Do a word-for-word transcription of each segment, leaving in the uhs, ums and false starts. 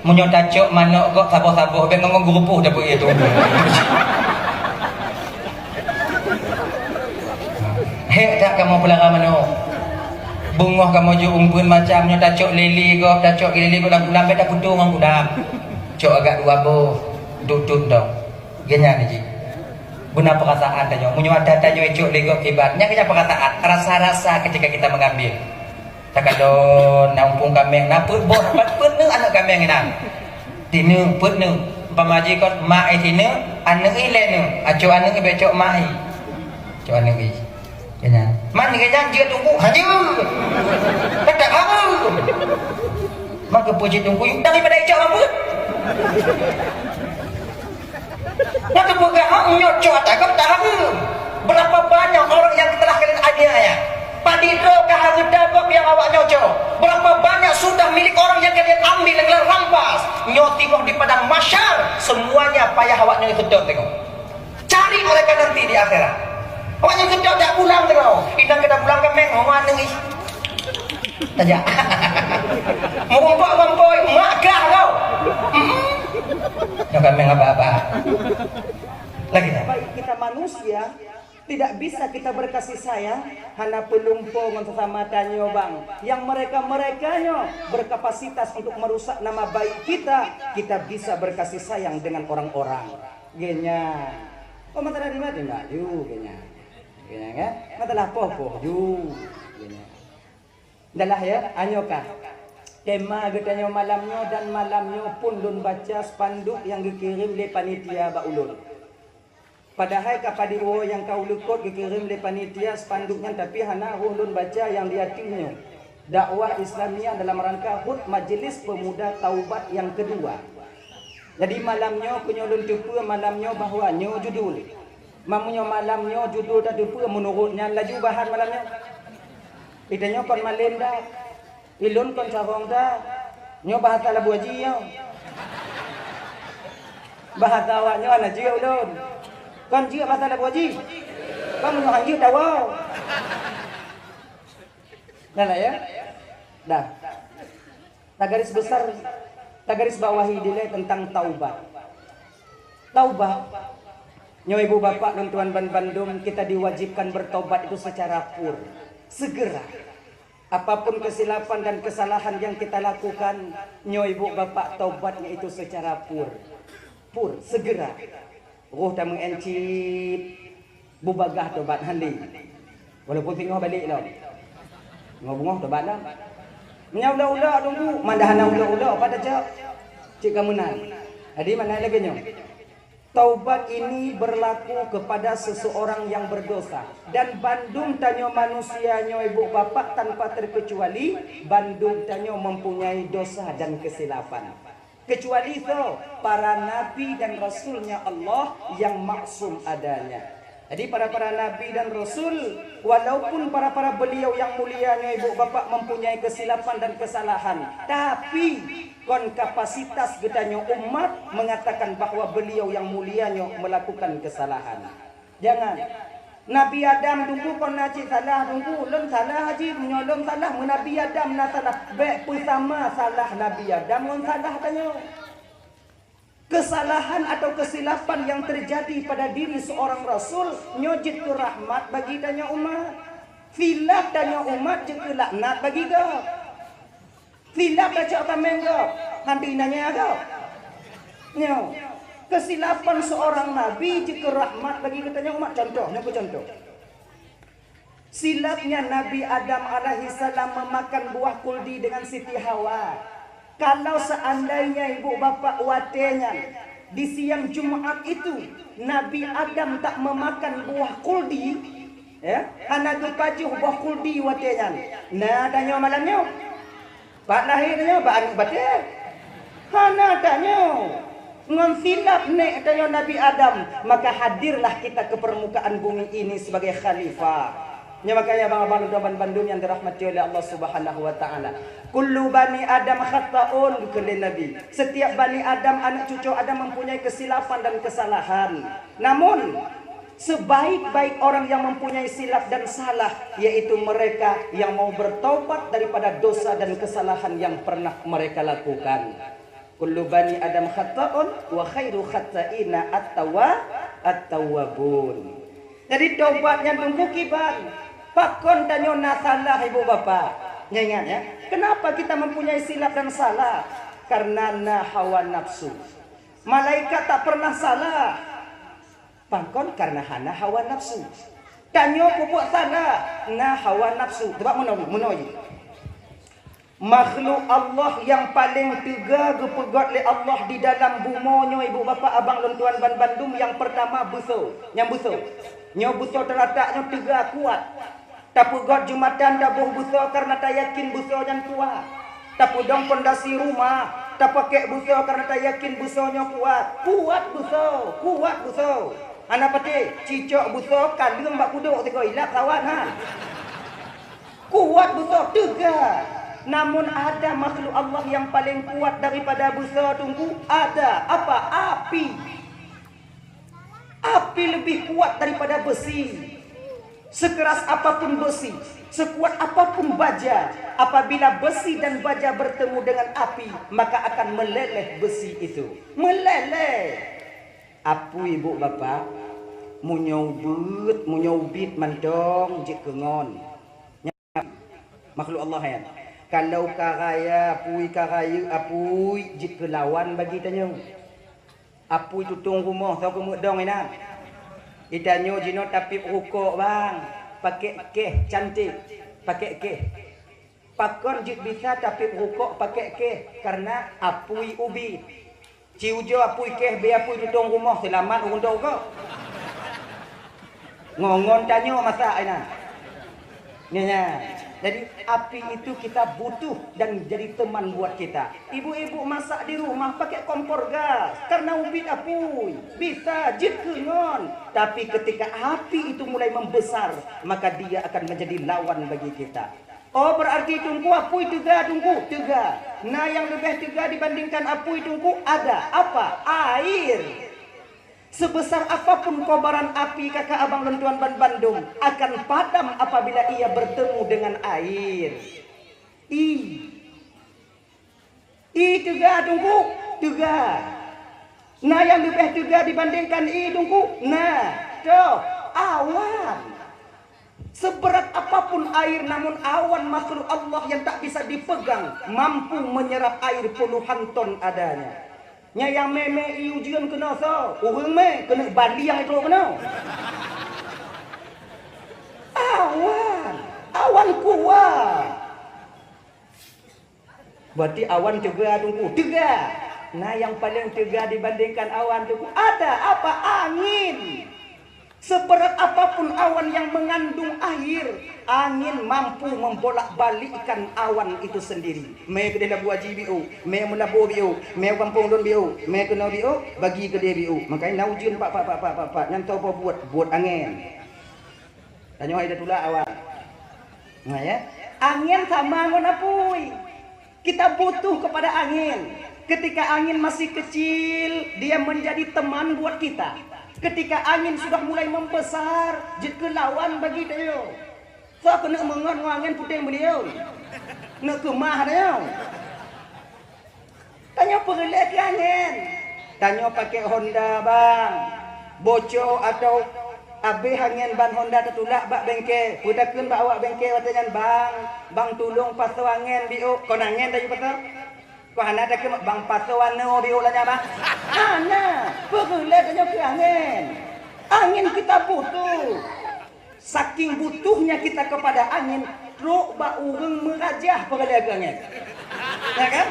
Meunyoe tacok manok gob saboh-saboh, bèk ngon geurupoh dapeuet ie tu. Hék that kamoe peulara manok. Beungoh kamoe jok umpeuen macam, meunyoe tacok lili gob, tacok lili gob lam kulam, bèk tapeutoe ngon kulam. Cok agak dua boh, duek-duek dong. Geuhnyan jih. Beuna peurasaan tanyoe. Meunyoe ata tanyoe icok lé gob kiban, nyan keuh nyan peurasaan, rasa-rasa ketika kita mengambil. Takalon na umpung kaméng na peuet boh, peuet, peuet neuk aneuk kaméng inan. Tineuk, peuet neuk. Umpama jih kon mak i tineuk, aneuk i lhèe neuk. Acok aneuk i, bèk cok mak i. Cok aneuk i. Keu nyan. Man keu nyan jeuet teungku, hanjeuet. Tetap hareuem. Maka peue jeuet teungku, daripada icok mak peuet. Nyang teupeugah, "Hah, nyoe cok ata gob tahareuem." Berapa banyak orang yang telah kalian aniaya? Padit droe ka hareuta gob nyang awak nyoe cok. Berapa banyak sudah milik orang yang kalian ambil dan kalian rampas? Nyoe teungoh di padang mahsyar, semuanya payah awak nyoe seutôt teungoh. Cari mereka nanti di akhirat. Awak nyoe seutôt jak pulang teungoh. Inong ka pulang kaméng, "Homa nangis." Tajak. Meurumpok-rumpok, mak gah kau. Mm-mm. Nyoe kaméng abah-abah. Lagi dah. Baik kita manusia, tidak bisa kita berkasih sayang, hana peulumpo ngon sesama tanyoe bang. Yang mereka-mereka nyoe berkapasitas untuk merusak nama baik kita, kita bisa berkasih sayang dengan orang-orang. Geuhnyan. Oh, masalah di mana? Di mana? Geuhnyan. Geuhnyan, kan? Masalah poh-poh ju. Geuhnyan. Dahlah ya, anyoe kah. Tema geutanyoe malam nyoe dan malam nyoe pun lôn baca spanduk nyang geukirém lé panitia bak ulôn. Padahai ka padit woe nyang ka uleukot geukirém lé panitia spanduk nyan, tapi hana roh lôn baca nyang di ateueh nyoe. Dakwah Islamiyah dalam rangka hut Majelis Pemuda Taubat yang kedua. Jadi malam nyoe keuh nyoe lôn teupeue malam nyoe bahwa nyoe judul. Meunyoe malam nyoe judul tateupeue meunurot nyan laju bahan malam nyoe. Itanyoe kon malém dah. Ilôn kon carông dah. Nyoe bahasa Labu Aji nyoe. Bahasa awak nyoe hana jeuet ulôn. Kon jeuet bahasa Labu Aji? Kon meunyoe han jeuet dawa. Dah lah ya? Dah. Tagaris besar, tagaris bawahi dilée tentang taubat. Taubat. Nyoe ibu bapak lôn tuan ban bandum, kita diwajibkan bertobat itu secara pur, segera. Apapun kesilapan dan kesalahan yang kita lakukan, nyoe ibu bapak tobatnya itu secara pur. Pur, segera. Roh tameu'en cit, bubagaih tobat hana lé. Walaupun singoh balek lom. Singoh beungoh tobat lom. Meunyo ulok-ulok teungku, mandah hana ulok-ulok, pat tacok. Cit ka meunan. Jadi, mana lagée nyoe? Taubat ini berlaku kepada seseorang yang berdosa. Dan bandum tanyoe manusia nyoe ibu bapak tanpa terkecuali, bandum tanyoe mempunyai dosa dan kesilapan. Kecuali soe, para nabi dan rasulnya Allah yang maksum adanya. Jadi para-para nabi dan rasul, walaupun para-para beliau yang mulia nyoe ibu bapak mempunyai kesilapan dan kesalahan, tapi kon kapasitas geutanyoe umat mengatakan bahwa beliau yang mulia nyoe melakukan kesalahan. Jangan. Nabi Adam teungku kon na cit salah teungku, lôn salah jih, meunyoe lôn salah, meu Nabi Adam na salah, bék peusama salah Nabi Adam ngon salah tanyoe. Kesalahan atau kesilapan yang terjadi pada diri seorang rasul nyoe jeuet keu rahmat bagi tanyoe umat. Silap tanyoe umat jeuet keu laknat bagi gob. Silap tacok tameng gob, han teuinanya gob. Nyoe, kesilapan seorang nabi jeuet keu rahmat bagi geutanyoe umat. Contoh, nyoe keuh contoh. Silapnya Nabi Adam alaihissalam memakan buah kuldi dengan Siti Hawa. Kalau seandainya ibu bapak watée nyan, di siang Jumat itu, Nabi Adam tak memakan buah kuldi, ya, hana geupajoh buah kuldi watée nyan, na tanyoe malam nyoe? Pat lahé tanyoe bak aneuk batée? Hana tanyoe. Ngon silap nék tanyoe Nabi Adam, maka hadirlah kita ke permukaan bumi ini sebagai khalifah. Nyoe makanya abang-abang lôn tuan ban bandum nyang dirahmati oleh Allah Subhanahu wa taala. Kullu bani Adam khata'un, kheun lé Nabi. Setiap bani Adam, aneuk cucu Adam mempunyai kesilapan dan kesalahan. Namun, sebaik-baik orang yang mempunyai silap dan salah, yaitu mereka yang mau bertaubat daripada dosa dan kesalahan yang pernah mereka lakukan. Kullu bani Adam khata'un wa khairu khata'ina at-tawwa-, at-tawwabun. Jadi tobat nyan teungku kiban. Pakon tanyoe na salah ibu bapak? Nyan ingat ya. Kenapa kita mempunyai silap dan salah? Karena na hawa nafsu. Malaikat tak pernah salah. Pakon? Karena hana hawa nafsu. Tanyoe peubuet salah, na hawa nafsu. Sebab meunoe, meunoe jih. Makhluk Allah nyang paleng teuga geupeugöt lé Allah di dalam bumoe nyoe, ibu bapak abang lôn tuan ban bandum, nyang peurtama beusoe. Nyang beusoe. Nyoe beusoe teuratak nyoe teuga kuat. Tapeugöt jeumatan taboh beusoe kareuna tayakin beusoe nyan kuat. Tapeudong pondasi rumah, tapakèk beusoe kareuna tayakin beusoe nyoe kuat. Kuat beusoe, kuat beusoe. Hana patéh, cicok beusoe kaleueng bak kudok sigoe ilap sawan ha. Kuat beusoe teuga. Namun ada makhluk Allah nyang paleng kuat daripada beusoe teungku? Ada. Apa? Api. Api lebih kuat daripada besi. Sekeras apapun besi, sekuat apapun baja, apabila besi dan baja bertemu dengan api, maka akan meleleh besi itu. Meleleh. Apui ibu bapak, meunyoe ubit, meunyoe ubit mantong jeuet keu ngon. Makhluk Allah nyan. Kalau ka raya apui, ka rayeuk apui, jeuet keu lawan bagi tanyoe. Apui tutong rumoh, soe keumeudong inan. Di tanyoe jinoe tapiep rukok bang, pakèk keh cantik, pakèk keh. Pakon jeuet bisa tapiep rukok pakèk keh? Kareuna apui ubit. Ci ujoe apui keh, bèk apui tutong rumoh, seulamat ureueng tôk gob. Ngon-ngon tanyoe masak inan. Nyan, nyan. Jadi api itu kita butuh dan jadi teman buat kita. Ibu-ibu masak di rumah pakai kompor gas karena ubit apui. Bisa jeuet keu ngon. Tapi ketika api itu mulai membesar, maka dia akan menjadi lawan bagi kita. Oh, berarti teungku apui teuga teungku? Teuga. Na nyang leubeh teuga dibandingkan apui teungku? Ada. Apa? Air. Sebesar apapun kobaran api kakak abang lôn tuan ban bandum akan padam apabila ia bertemu dengan air. Ih. Ie teuga teungku? Teuga. Na nyang leubeh teuga dibandingkan ie teungku? Na. Toh, awan. Seberat apapun air, namun awan makhluk Allah yang tak bisa dipegang mampu menyerap air puluhan ton adanya. Nyan nyang mè-mè ie ujeuen keunoe soe? Ureueng mè, keuneuk baliang trok keunoe. Awan, awan kuat. Berarti awan teuga teungku? Teuga. Na nyang paleng teuga dibandingkan awan teungku? Ada. Apa? Angin. Seberat apapun awan yang mengandung air, angin mampu membolak-balikkan awan itu sendiri. Mè keudeh Labu Aji biôh, mè Meulaboh biôh, mè gampông lôn biôh, mè keunoe biôh, bagi keudeh biôh. Makanya na ujeuen pak, pak, pak, pak, pak, pak, nyan toh buet, buet angén. Tanyoe hai tatulak awan. Nah, ya. Angin sama ngon apui. Kita butuh kepada angin. Ketika angin masih kecil, dia menjadi teman buat kita. Ketika angin sudah mulai membesar, jeuet keu lawan bagi tanyoe. Soe keuneuk meungon ngon angin puténg beulion. Neuk keumah tanyoe. Tanyoe peureulèe keu angén. Tanyoe pakai Honda, bang. Boco atau abéh angén ban Honda tatulak bak bengke. Peutakheun bak awak bengke watèe nyan, "Bang, bang tulông pasoe angén biôh." Kon angén tayue pasoe? Kon hana takheun, "Bang pasoe anoe biôh lagèe nyan, bang." Hana. Peureulèe tanyoe keu angén. Angén kita butuh. Saking butuhnya kita kepada angin, trok bak ureueng meurajah peureulèe keu angin. Ya kan?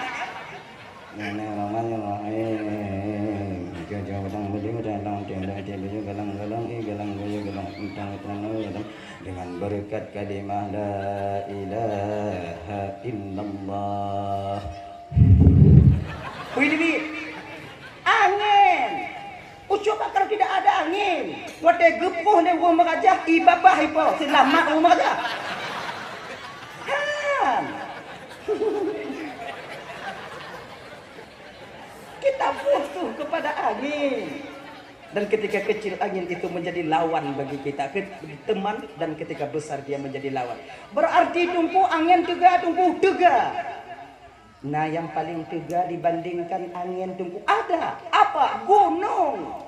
Bismillahirrahmanirrahim. Jauh-jauh galang baju, galang tiang, tiang baju, galang, galang, eh, galang baju, galang entang, entang, galang. Dengan berkat kalimah la ilaha illallah. Wih, Bibi. Angin. Ucok bak kalau tidak ada angin, watèe geupoh lé ureueng meurajah, ie babah ipo, seulamat ureueng meurajah. Kan? Kita butuh kepada angin. Dan ketika kecil angin itu menjadi lawan bagi kita, ke-, teman, dan ketika besar dia menjadi lawan. Berarti teungku angin teuga, teungku teuga. Na nyang paleng teuga dibandingkan angén, Teungku? Ada. Apa? Gunong.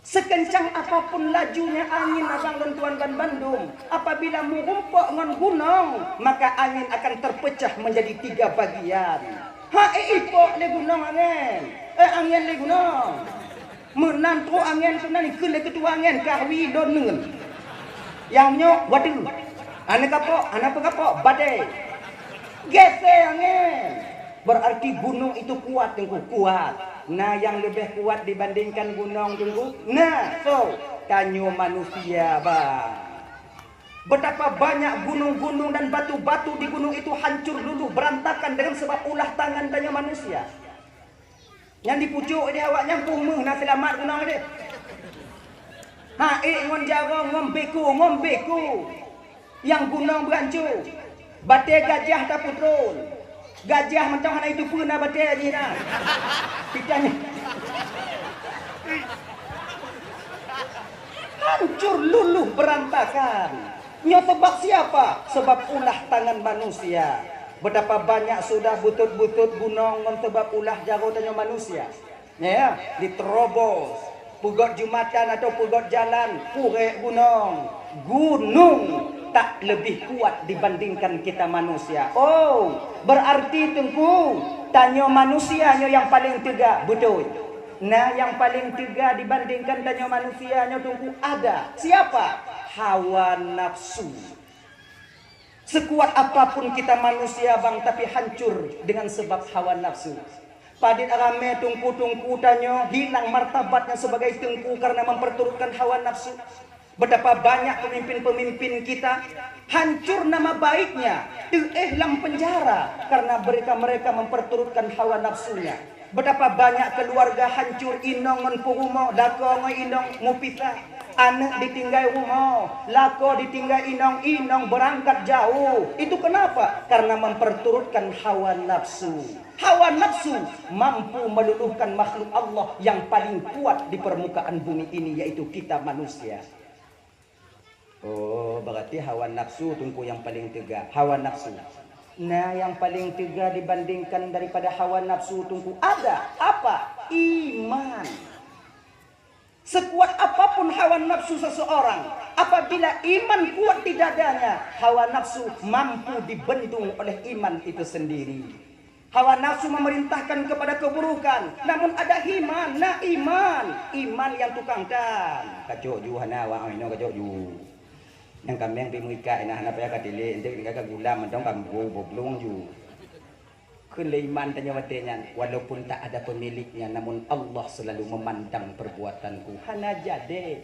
Seukencang apapun lajunya angén, abang lôn tuan banbandum, apabila meurumpok ngon gunong, maka angén akan terpecah menjadi tiga bagian. Ha, eh, ipok lé gunong angén. Eh, angén lé gunong. Meunan trok angén tu nan ikheun lé keutua angén, kahwi lôn neuen. Nyang nyoe wadeue. Hana kapok, hana peukapok, badai. Gesé angén. Berarti gunong itu kuat, Teungku, kuat. Na nyang leubeh kuat dibandingkan gunong, Teungku? Na, so, tanyoe manusia, bang. Betapa banyak gunong-gunong dan batu-batu di gunong itu hancur luluh berantakan dengan sebab ulah tangan tanyoe manusia. Nyang dipucok di awak nyan peue meuh na seulamat gunong deh. Ha, ék ngon jaroe, ngon beko, ngon beko. Nyang gunong beuancô. Batée gajah tapeutrôn. Gajah mantong hana jiteupeue na batée jih na. Pitah nyan. Hancur luluh berantakan. Nyoe sabab siapa? Sabab ulah tangan manusia. Betapa banyak sudah beutot-beutot gunong ngon sabab ulah jaroe tanyoe manusia. Ya, diterobos. Peugot jumatan atau peugot jalan, kurek gunong. Gunong tak lebih kuat dibandingkan kita manusia. Oh, berarti, Teungku, tanyoe manusia nyoe nyang paleng teuga, beutôi. Na nyang paleng teuga dibandingkan tanyoe manusia nyoe, Teungku, ada. Siapa? Hawa nafsu. Sekuat apapun kita manusia, bang, tapi hancur dengan sebab hawa nafsu. Padit ramé teungku-teungku tanyoe hilang martabatnya sebagai teungku karena memperturutkan hawa nafsu. Betapa banyak pemimpin-pemimpin kita hancur nama baiknya, teuéh lam penjara karena mereka-mereka memperturutkan hawa nafsunya. Betapa banyak keluarga hancur, inong ngon peurumoh, lakoe ngon inong mupisah. Aneuk ditinggai rumoh, lakoe ditinggai inong, inong berangkat jauh. Itu kenapa? Karena memperturutkan hawa nafsu. Hawa nafsu mampu meluluhkan makhluk Allah yang paling kuat di permukaan bumi ini, yaitu kita manusia. Oh, berarti hawa nafsu teungku nyang paleng teuga. Hawa nafsu. Nah, nyang paleng teuga dibandingkan daripada hawa nafsu teungku ada. Apa? Iman. Sekuat apapun hawa nafsu seseorang, apabila iman kuat di dadanya, hawa nafsu mampu dibendung oleh iman itu sendiri. Hawa nafsu memerintahkan kepada keburukan, namun ada iman, na iman, iman nyang tukang tan. Kacok ju hana awak inoe kacok ju. Nyang kaméng pi meuikat ina hana payah katilék, entek tinggai ka gulam mantong ka bu boblong ju. Kheun lé iman tanyoe watée nyan, walaupun tak ada pemiliknya, namun Allah selalu memandang perbuatanku. Hana jadi.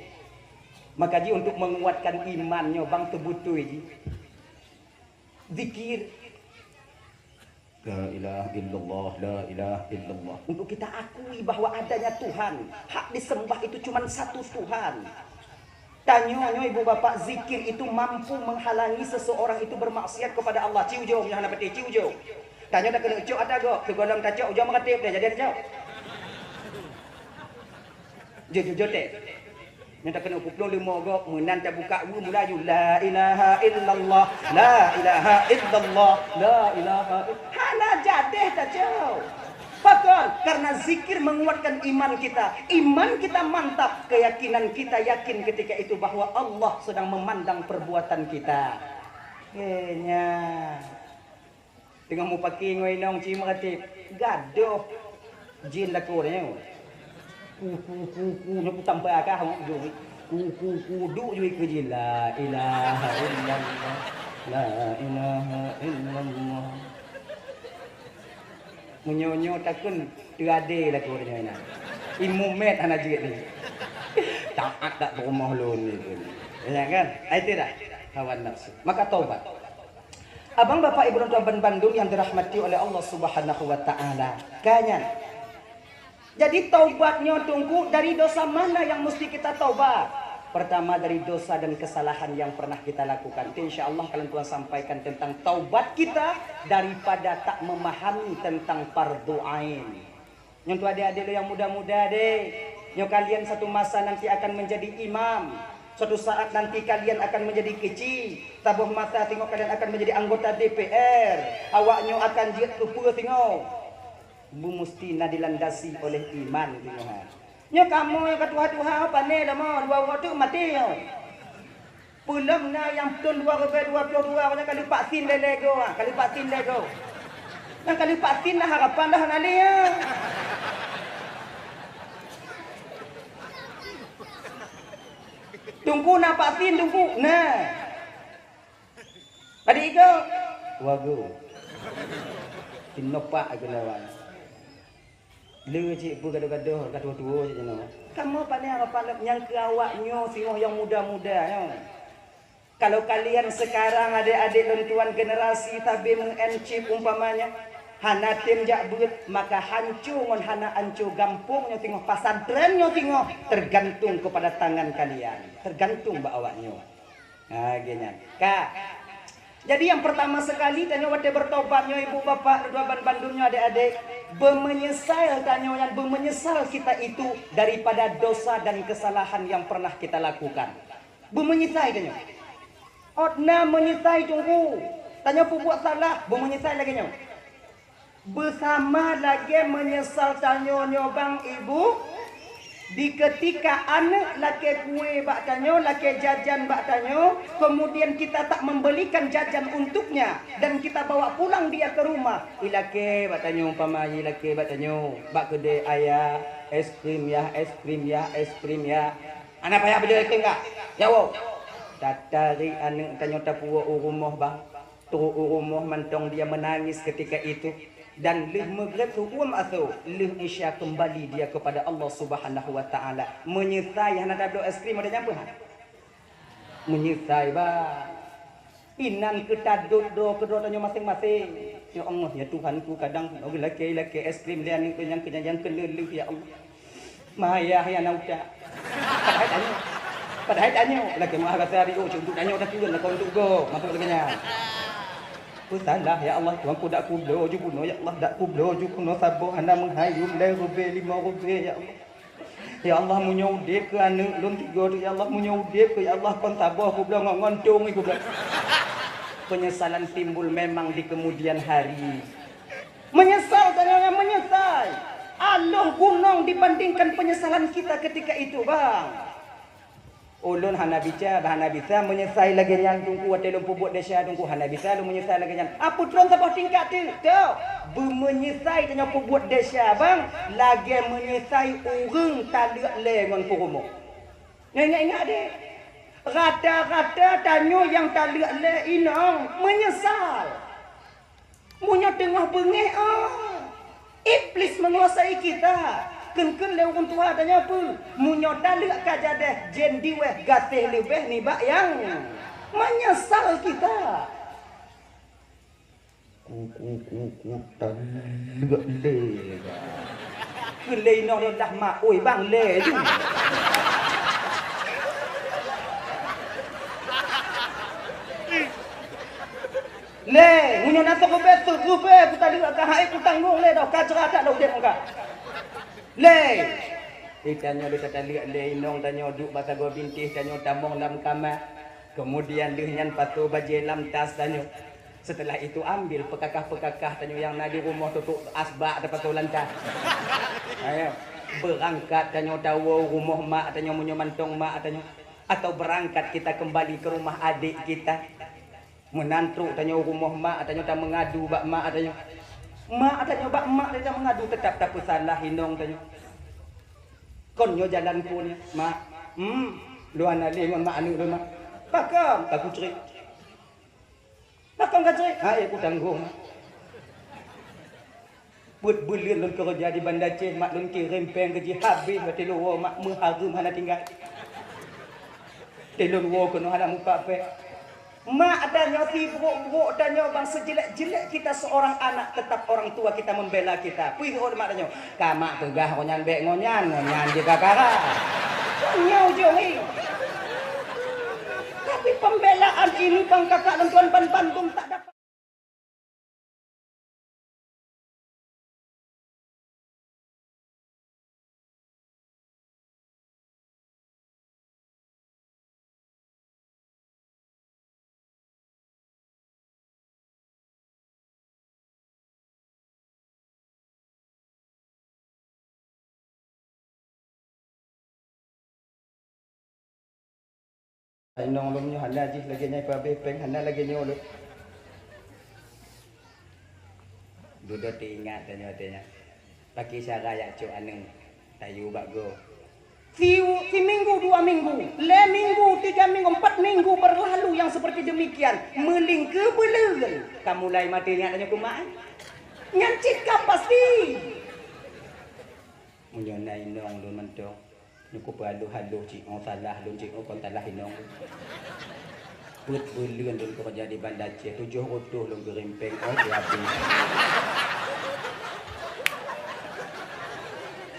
Maka ji untuk menguatkan iman nyoe bang teubeutôi ji. Zikir. La ilaha illallah, la ilaha illallah. Untuk kita akui bahwa adanya Tuhan, hak disembah itu cuma satu Tuhan. Tanyoe nyoe ibu bapak, zikir itu mampu menghalangi seseorang itu bermaksiat kepada Allah. Ci ujong, nyoe hana peuté, ci ujong. Tanyoe takeuneuk cok ata gob, sigohlom tacok ujong meuratéb deh, jadi tacok. Jujur, jujur teh. Nyoe takeuneuk peuplong leumo gob, meunan tabuka weue mula ju, la ilaha illallah, la ilaha illallah, la ilaha ill-, hana jadeh tacok. Pakon? Karena zikir menguatkan iman kita. Iman kita mantap, keyakinan kita yakin ketika itu bahwa Allah sedang memandang perbuatan kita. Kayaknya. Teungoh mupaki ngon inong ci meuratéb, gadoh jin lakoe nyoe. Ku, ku, ku, ku, nyoe kutampa kah ngon ujong. Ku, ku, ku, duek ju ikeue jin. La ilaha illallah. La ilaha illallah. Meunyoe-nyoe takheun teuadé lakoe nyoe na. Ilmu met hana jeuet ni. Taat tak peurumoh lôn ni. Ya kan? Ai tu dah. Hawa nafsu. Maka taubat. Abang, bapak, ibu, dan tuan bandum yang dirahmati oleh Allah Subhanahu wa Ta'ala. Kanyan. Jadi, taubat nyoe teungku dari dosa mana yang mesti kita taubat? Pertama, dari dosa dan kesalahan yang pernah kita lakukan. Itu insya Allah kalian Tuhan sampaikan tentang taubat kita daripada tak memahami tentang fardu ain. Nyoe untuk adik-adik lôn nyang muda-muda deh. Nyoe kalian satu masa nanti akan menjadi imam. Suatu saat nanti kalian akan menjadi kecil, saboh masa singoh kalian akan menjadi anggota D P R. Awaknyoe akan jeuet keu peue singoh? Beumusti na dilandasi oleh iman singoh. Nyoe kamoe nyang ka tuha-tuha, pane lama, dua uroe teuk maté nyoe. Peulom na nyang thôn dua ribèe dua ploh dua, nyoe ka lheueh vaksin lé-lé goe, ka lheueh vaksin lé goe. Nyang ka lheueh vaksin na harapan dah na lé, ya. Teungku na vaksin, Teungku? Na. Padum igoe? Wagoe. Tinopak keunawan. Le cit peue gadoh-gadoh, ka tuwo-tuwo cit nyoe. Kamoe pane harapan nyang keu awaknyoe singoh nyang muda-muda nyoe. Kalau kalian sekarang, adik-adik lôn tuan, generasi sabe meu'en chip umpamanya, hana tem jak beuet, maka hanco ngon hana hanco gampông nyoe singoh, pesantren nyoe singoh, tergantung kepada tangan kalian, tergantung bak awaknyoe. Ha, lagèe nyan. Ka. Jadi, nyang pertama sekali, tanyoe watèe bertobat nyoe, ibu bapak, lôn tuan ban bandum nyoe, adik-adik, beumeunyeusai tanyoe nyan, beumeunyeusai kita itu daripada dosa dan kesalahan yang pernah kita lakukan. Beumeunyeusai tanyoe. Ôt na meunyeusai Teungku. Tanyoe peubuet salah, beumeunyeusai lagèe nyoe. Beusama lagèe meunyeusal tanyoe nyoe bang ibu, di keutika aneuk lakèe kue bak tanyoe, lakèe jajan bak tanyoe, kemudian kita tak membelikan jajan untuknya dan kita bawa pulang dia ke rumah. Ilakèe bak tanyoe, umpama ilakèe bak tanyoe, bak keudè, "Ayah, es krim yah, es krim yah, es krim yah." Hana payah beujeuet es krim kah? Jawoe. Tatarék aneuk tanyoe tapuwoe u rumoh bang. Trok u rumoh mantong dia menangis ketika itu, dan lheueh meugréb siuem asoe, lheueh Isya kembali dia kepada Allah Subhanahu wa Ta'ala. Meunyeusai hana tabloe es krim, ada nyang peue han? Meunyeusai, bah. Inan keu tadot droe keudroe tanyoe maséng-maséng. Ya Allah, ya Tuhanku, kadang lagèe-lagèe es krim lé aneuk nyang keujang-jang keuleuh-leuh, ya Allah. Maya ya na utak. Padahai tanyoe. Padahai tanyoe. Lagèe meuah rasa riôh cit untuk tanyoe dah turun lah kau untuk go. Maksud lagèe nyan. Peusalah, ya Allah, Tuhanku, dak kubloe ju bunoe, ya Allah, dak kubloe ju bunoe saboh hana meuhai yum lhèe ribèe, limong ribèe, ya Allah. Ya Allah, meunyoe udép keu aneuk lôn tiga tu, ya Allah, meunyoe udép keu, ya Allah, kon saboh kubloe ngon, ngon tong kubloe. Penyesalan timbul memang di kemudian hari. Meunyeusai tanyoe nyan meunyeusai. Aloh gunong dibandingkan penyesalan kita ketika itu, bang. Ulôn hana bica, bah hana bisa meunyeusai lagèe nyan, Teungku, watèe lôn peubuet desya, Teungku, hana bisa lôn meunyeusai lagèe nyan. Apeue treun saboh tingkat teuk? Teuh, beumeunyeusai tanyoe peubuet desya, bang, lagèe meunyeusai ureueng taleuek lé ngon peurumoh. Nyoe ingat-ingat deh, rata-rata tanyoe nyang taleuek lé inong meunyeusal. Meunyoe teungoh beungéh, oh, Iblis menguasai kita. Kheun-kheun lé ureueng tuha tanyoe peue? Meunyoe taleuek ka jadeh, jén diweh gaséh leubeh nibak nyang meunyeusal kita. Ku, ku, ku, ku, taleuek lé. Kheun lé inong lôn dah mak, oi bang lé ju. Lé, meunyoe na seureubée, seureubée kutaleuek ka hai kutanggong lé doh, ka ceurata lom udeb muka. Lé. Di tanyoe lé tataleuek lé inong tanyoe duek bak sagoe bintéh tanyoe tamong lam kama. Kemudian lheueh nyan pasoe bajée lam tas tanyoe. Setelah itu ambil peukakah-peukakah tanyoe nyang na di rumoh tutok asbak tapasoe lam tas. Ayo, beurangkat tanyoe tawoe rumoh mak tanyoe meunyoe mantong mak tanyoe. Atau beurangkat kita kembali ke rumah adik kita. Meunan trok tanyoe rumoh mak tanyoe tameungadu bak mak tanyoe. Mak tanyoe bak mak tanyoe tameungadu, teutap tapeusalah inong tanyoe. Kon nyoe jalan phon, Mak. Hmm, lôn hana lé ngon mak aneuk lôn, Mak. Pakon? Ka kucrét. Pakon kacrét? Ha, ék kutanggong, Mak. Peuet buleuen lôn keureuja di Banda Aceh, mak lôn kirém péng keu jih habéh watée lôn woe mak meuhareuem hana tinggai. Watée lôn woe keunoe hana mupat péng. Mak tanyoe sibrok-brok tanyoe bang, sejelek-jelek kita seorang anak, tetap orang tua kita membela kita. Puih ot mak tanyoe, ka mak peugah ngon nyan bék ngon nyan, ngon nyan jeuet ka kara. Nyoe ujong nyoe. Tapi pembelaan ini bang kakak lôn tuan ban bandum tak dapat. Inong lôn nyoe hana jih lagèe nyan, peuhabéh péng hana lagèe nyoe lôn. Dudoe teuingat tanyoe watèe nyan. Pakri cara jak cok aneuk tayue bak goe. Si, siminggu, dua minggu, lhèe minggu, tiga minggu, empat minggu berlalu yang seperti demikian. Meulingkeu buleuen, ka mulai maté ingat tanyoe keu mak. Nyan cit ka pasti. Meunyoe na inong lôn mantong, nyoe kupeue haloh-haloh cit, oh salah lôn cit, oh kon salah inong. Peuet buleuen lôn keureuja di Banda Aceh, tujoh reutôh lôn geurim péng, oh siapi.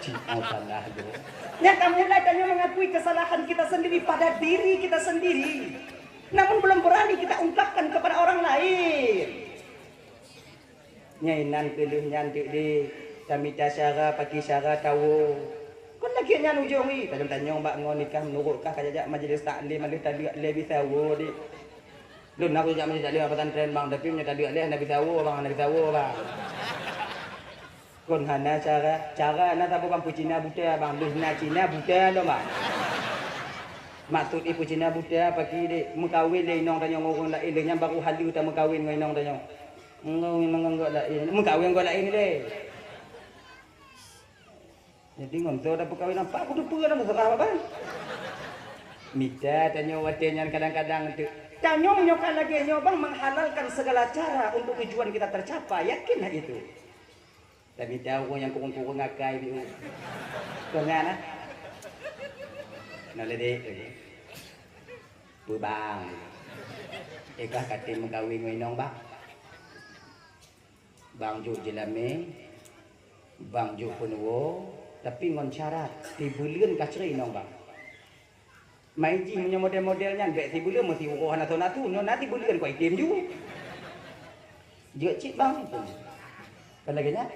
Cit, oh salah lôn. Nyan ka mulai tanyoe mengakui kesalahan kita sendiri pada diri kita sendiri. Namun belum berani kita ungkapkan kepada orang lain. Nyan inan keu lheueh nyan teuk deh, tamita syara, pakri syara tawoe. Kon lagèe nyan ujong jih, tanyong-tanyong bak ngon nikah meunurot kah ka jak-jak majelis taklim, hana lheueh taleuek lé bisa woe deh. Lôn na kujak majelis taklim pesantren bang, tapi meunyoe taleuek lé hana bisa woe bang, hana bisa woe bang. Kon hana syara, syara na saboh bang peucina buta bang, lheueh na cina buta lom bang. Maksud jih peucina buta pakri deh, meukawen lé inong tanyoe ngon ureueng laén, lheueh nyan baru haleue tameukawen ngon inong tanyoe. Enggau memang enggau laén. Meukawen enggau laén ilèe. Jadi ngon soe tapeukawen apa? Aku teupeue lam seurah apa? Mita tanyoe watèe nyan kadang-kadang tu. Tanyoe nyoe ka lagèe nyoe bang menghalalkan segala cara untuk tujuan kita tercapai. Yakinlah itu. Tapi tahu nyang kurung-kurung akai biu. Kau nyan ah. Nah ledek lagi. Peubang. Ikah katem meukawen ngon inong bang. Bang jok jeulamé, bang jok peunuwoe, tapi ngon syarat, tibuleuen ka ceuré inong bang. Mai jih meunyoe model-model nyan, bèk tibuleuen meusiuroe hana soe natu, nyoe na tibuleuen kok item ju. Jeuet cit bang. Kan lagèe nyan?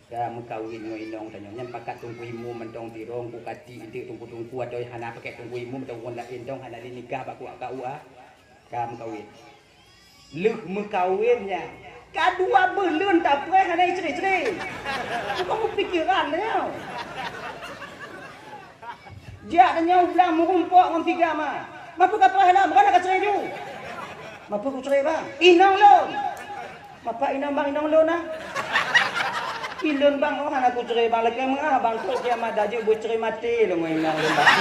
Ka meukawen ngon inong tanyoe, nyan pakat teungku imum mantong tirong, ku kati inti teungku-teungku atau hana pakai teungku imum atau ureueng laén tong hana lé nikah bak ku ka uwa. Ka meukawen. Lheueh meukawen nyan, ka dua beuh leuen tapreh hana icre-cre. Bukan pikeran tanyoe. Jak tanyoe u blang meurumpok ngon si Gama. Mapeue ka preh lom, kon ka cerai ju. Mapeue kucerai bang? Inong lôn. Mapak inong bang, inong lôn ah. Ilôn bang, oh hana kucerai bang, lakèe meuah bang, kok kiamat dah jeuet beucerai maté lôn ngon inong lôn bang.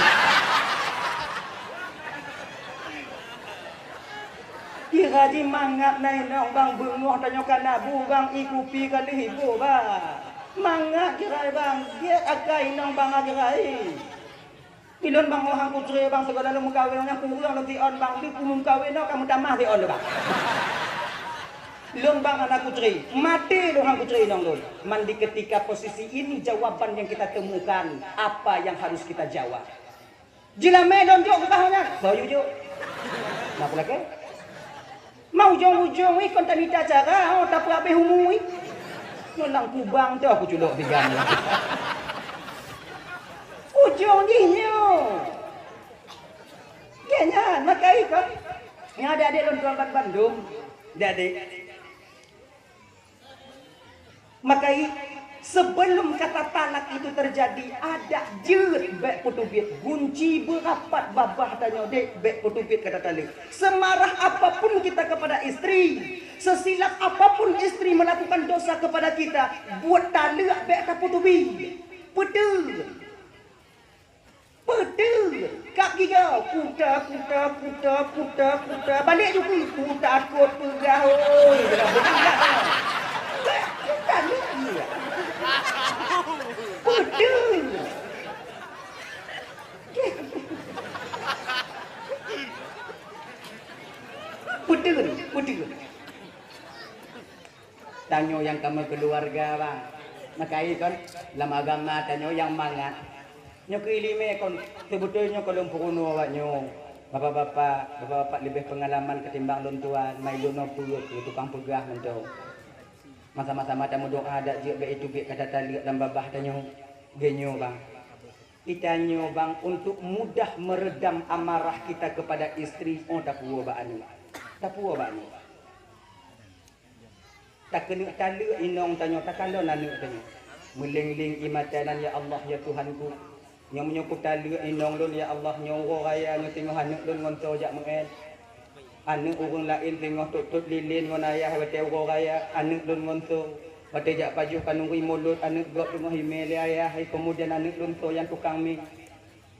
Kira jih mangat na inong bang, beungoh tanyoe ka nabu bang, ie kupi ka lheueh iboh bang. Mangat kira bang, gèt akai inong bang kira. Ilôn bang, oh han kucerai bang, sigoe lôn meukawen ngon nyang kureueng lôn siôn bang, di pulung kawen nyoe ka meutamah siôn lôn bang. Lôn bang hana kucerai, maté lôn han kucerai inong lôn. Man di ketika posisi ini jawaban yang kita temukan, apa yang harus kita jawab. Jeulamé lôn jok keu kah nyan. Soe yue jok? Na peulakèe? Ma ujong-ujong weh kon tamita cara, oh, tapeuhabéh umu weh. Nyoe lam kubang teuh kuculok tiga nyoe. Ujong jih nyoe. Nyan, nyan, maka ikon. Nyan adék-adék lôn tuan ban bandum. Adék-adék. Maka i, sebelum kata talak itu terjadi, adak jeuet bèk peuteubiet. Gunci beurapat babah tanyoe dek bèk peuteubiet kata talak. Semarah apapun kita kepada istri, sesilap apapun istri melakukan dosa kepada kita, buet talak bèk tapeuteubiet. Peuteubiet. Peuteubiet, kab gigau, kuta, kuta, kuta, kuta, kuta. Balek ju pi, kutakot peugah, oi. Kuta lagi. Peuteubiet. Peuteubiet, peuteubiet. Tanyoe nyang ka meukeuluwarga, bang. Maka i kon, lam agama tanyoe nyang mangat. Nyoe keu ileumèe kon, seubeutôi nyoe kon lôn peurunoe awak nyoe. Bapak-bapak, bapak-bapak leubeh peungalaman ketimbang lôn tuan, mai lôn nyoe peuet keu tukang peugah mantong. Sama-sama tameudoa dak jeuet bèk iteubiet kata taleuek lam babah tanyoe. Geunyoe, bang. Itanyoe, bang, untuk mudah meredam amarah kita kepada istri, oh, tapuwoe bak aneuk. Tapuwoe bak aneuk. Takeuneuk taleuek inong tanyoe, takalon aneuk tanyoe. Meuleng-leng ie mata nan, "Ya Allah, ya Tuhanku, Nyoe meunyoe kutaleuek inong lôn, ya Allah, nyoe uroe raya nyoe teungoh aneuk lôn ngon soe jak meu'én. Aneuk ureueng laén teungoh tot-tot lilin ngon ayah watée uroe raya, aneuk lôn ngon soe. Watée jak pajoh khanuri mulod, aneuk gob teungoh imé lé ayah, hai keumudian aneuk lôn soe nyang tukang mi.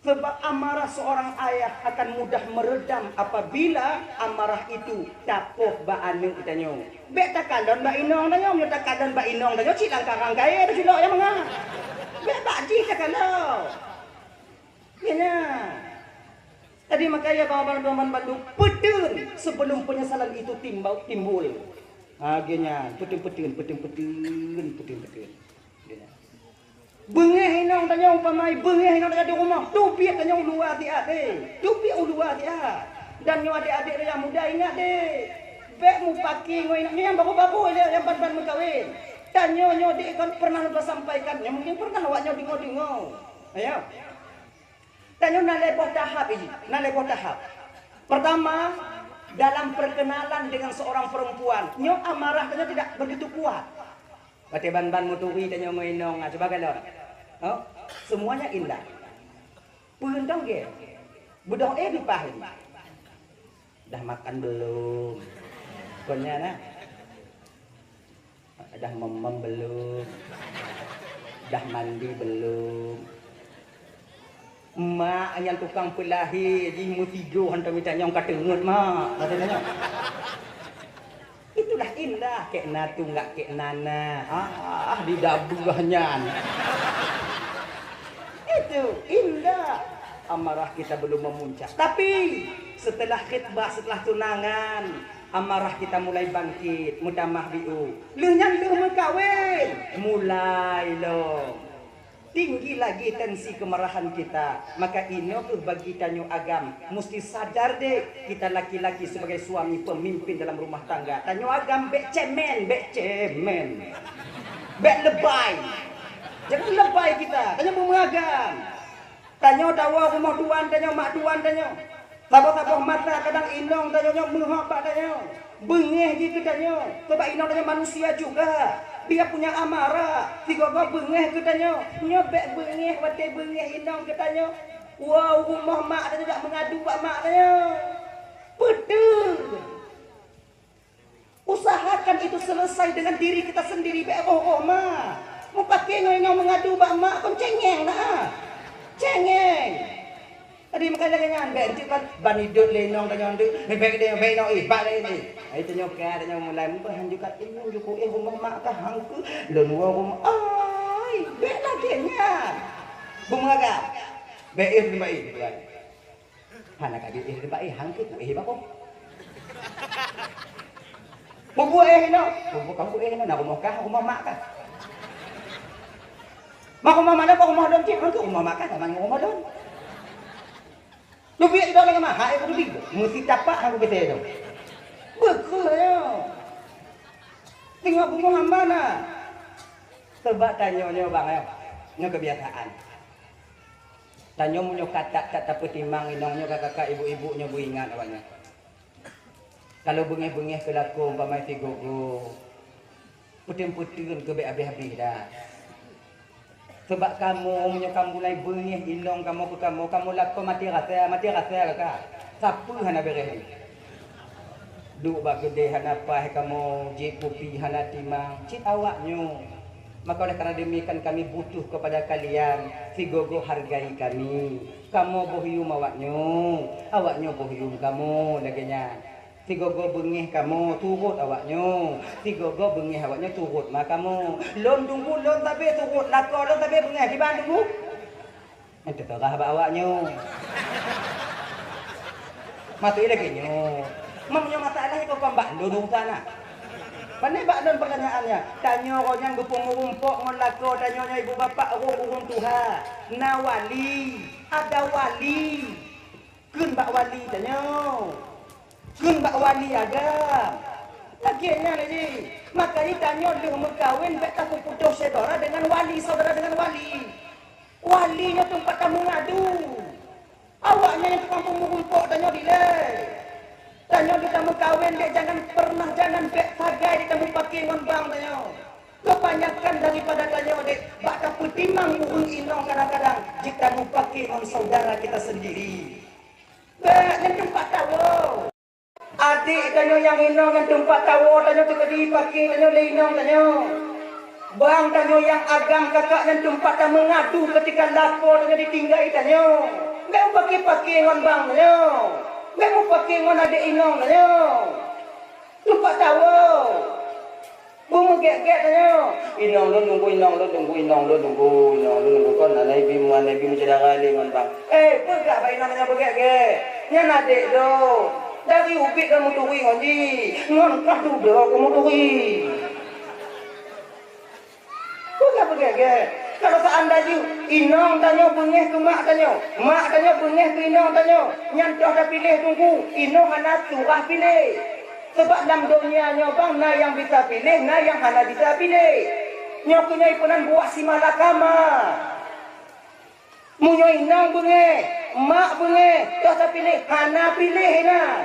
Sebab amarah seorang ayah akan mudah meredam apabila amarah itu tapoh bak aneuk tanyoe. Bék takalon bak inong tanyoe, meunyoe takalon bak inong tanyoe, cit lam karang kayée teuculok nyang mangat. Bék bak jih takalon. Nyan. Jadi makanya banmandum-banmandum peuteun sebelum penyesalan itu timbau-, timbul. Ha, geuh nyan, peuteun-peuteun, peuteun-peuteun, peuteun-peuteun. Geuh nyan. Beungéh inong tanyoe umpamai, beungéh inong tanyoe di rumoh, teubiet tanyoe u luwa siat, eh. Teubiet u luwa siat. Dan nyoe adék-adék nyang muda ingat deh. Bék mupaki ngon inong nyang baru-baru ilée nyang ban-ban meukawen. Tanyoe nyoe dek kon pernah tasampaikan, nyang mungkin pernah awak nyoe deungoe-deungoe. Ayo. Tanyoe na lhée boh tahap ini, na lhée boh tahap. Pertama, dalam perkenalan dengan seorang perempuan, nyoe amarah tanyoe tidak begitu kuat. Watée ban-ban meuturi tanyoe ngon inong, ah, cuba kalon. Oh, semuanya indah. Peue tong gée? Beudôh éh leupah ini. Dah makan belum? Kon nyan, ah. Dah mamam belum? Dah mandi belum? Mak nyang tukang peulahé jih meusigoe hantom itanyong ka teungeut, Mak, kata nyan. Itulah indah, kek na tunggak kek nana. Ah, di dabeuh nyan. Itu indah. Amarah kita belum memuncak. Tapi setelah khitbah, setelah tunangan, amarah kita mulai bangkit, meutamah biu. Lheueh nyan lheueh meukawen, mulai lom. Tinggi lagi tensi kemarahan kita. Maka inoe kheueh bagi tanyoe agam musti sadar deh, kita laki-laki sebagai suami pemimpin dalam rumah tangga. Tanyoe agam bék cemen, bék cemen. Bék lebai. Jangan lebai kita. Tanyoe beumeugam. Tanyoe tawoe rumoh tuan tanyoe, mak tuan tanyoe. Saboh-saboh masa kadang inong tanyoe nyoe meuhok bak tanyoe. Beungéh jih keu tanyoe, sabab inong tanyoe manusia juga. Dia punya amarah, sigoe-goe beungéh keu tanyoe. Nyoe bék beungéh watée beungéh inong keu tanyoe. Woe u rumoh mak tanyoe jak meungadu bak mak tanyoe. Beutôi. Usahakan itu selesai dengan diri kita sendiri, bék roh-roh mak. Mupakée ngon inong meungadu bak mak kon cengeng na. Cengeng. Jadi makanya lagée nyan, bék enteuk ban, ban idot lé inong tanyoe enteuk. Bék deh, bék inong ih, bak lé ni. Ai tanyoe ka, tanyoe mulai meubahan juga inong jukuk éh rumoh mak ka hangkeu. Lôn woe rumoh. Ai, bék lagée nyan. Beumeuagam. Bék éh rumoh ih. Hana ka jeuet éh bak éh, hangkeu ku éh bak boh. Bubuek éh inoe, bubuek kamoe éh inoe, na rumoh kah, rumoh mak kah? Mak rumoh mana, bak rumoh lôn cit, hangkeu rumoh mak kah, sama ngon rumoh lôn. Teubiet idong lagée meuhai ku teubiet, meusi tapak hana ku geutem idong. Beukeuh nyoe. Teungoh bumoe hamba na. Coba tanyoe nyoe bang, ayo. Nyoe kebiasaan. Tanyoe meunyoe ka that-that tapeutimang inong nyoe ka kakak ibu-ibu nyoe beuingat awaknyan. Kalau beungéh-beungéh keu lakoe umpama sigoe-goe, peuteun-peuteun keu bék habéh-habéh dah. Sabab kamoe meunyoe ka mulai beungéh inong kamoe keu kamoe, kamoe lakoe maté rasa, maté rasa kakak. Sapeue hana béréh jih. Duek bak keudè hana paih kamoe, jieb kupi hana timang, cit awaknyoe. Maka oleh karena demikian kami butuh kepada kalian, sigoe-goe hargai kami. Kamoe boh yuem awaknyoe, awaknyoe boh yuem kamoe, lagée nyan. Sigoe-goe beungéh kamoe, turot awaknyoe. Sigoe-goe beungéh awaknyoe, turot ma kamoe. Lôn tunggu, lôn sabe turot, lakoe lôn sabe beungéh, kiban tunggu. Nyan teupeugah bak awaknyoe. Maté lagée nyoe. Meunyoe masalah nyoe kon bak lôn urusan na. Pane bak lôn pertanyaannya, tanyoe roh nyang geupeumeurumpok ngon lakoe tanyoe nyoe ibu bapak ureuëng-ureuëng tuha. Na wali, ada wali. Kheun bak wali tanyoe. Kheun bak wali agam. Lagée nyan lé jih. Makajih tanyoe lheueh meukawen bék tapeuputôh syedara deungon wali, saudara deungon wali. Wali nyoe teumpat tameungadu. Awaknyan nyang tukang peumeurumpok tanyoe dilée. Tanyoe lheueh tameukawen bék jangan pernah jangan bék sagai di tameupaké ngon bang tanyoe. Kebanyakan daripada tanyoe dek bak tapeutimang ureuëng inong kadang-kadang jeuet tamupaké ngon saudara kita sendiri. Bèk nyan teumpat tawoe. Adék tanyoe nyang inong nyan teumpat tawoe tanyoe teukeudi paké tanyoe lé inong tanyoe. Bang tanyoe nyang agam kakak nyan teumpat tameungadu ketika lakoe tanyoe ditinggai tanyoe. Bèk mupaké-paké ngon bang tanyoe. Bèk mupaké ngon adék inong tanyoe. Teumpat tawoe. Beumeuget-get tanyoe. Inong lôn tunggu, inong lôn tunggu, inong lôn tunggu, inong lôn tunggu. Kon aneuk bim, aneuk bim syedara lé ngon bang. Eh, peugah bak inong tanyoe beugét-gét. Nyan adék lôn. Dari ubit ka meuturi ngon jih. Ngon kah dudoe ka meuturi. Peugah beugét-gét. Kalau seandainya inong tanyoe beungéh keu mak tanyoe, mak tanyoe beungéh keu inong tanyoe, nyan toh tapiléh tunggu, inong hana surah piléh. Sabab lam donya nyoe bang na nyang bisa piléh, na nyang hana bisa piléh. Nyoe keuh nyoe peunan buah si malakama. Meunyoe inong beungéh, mak beungéh, toh tapiléh, hana piléh inan.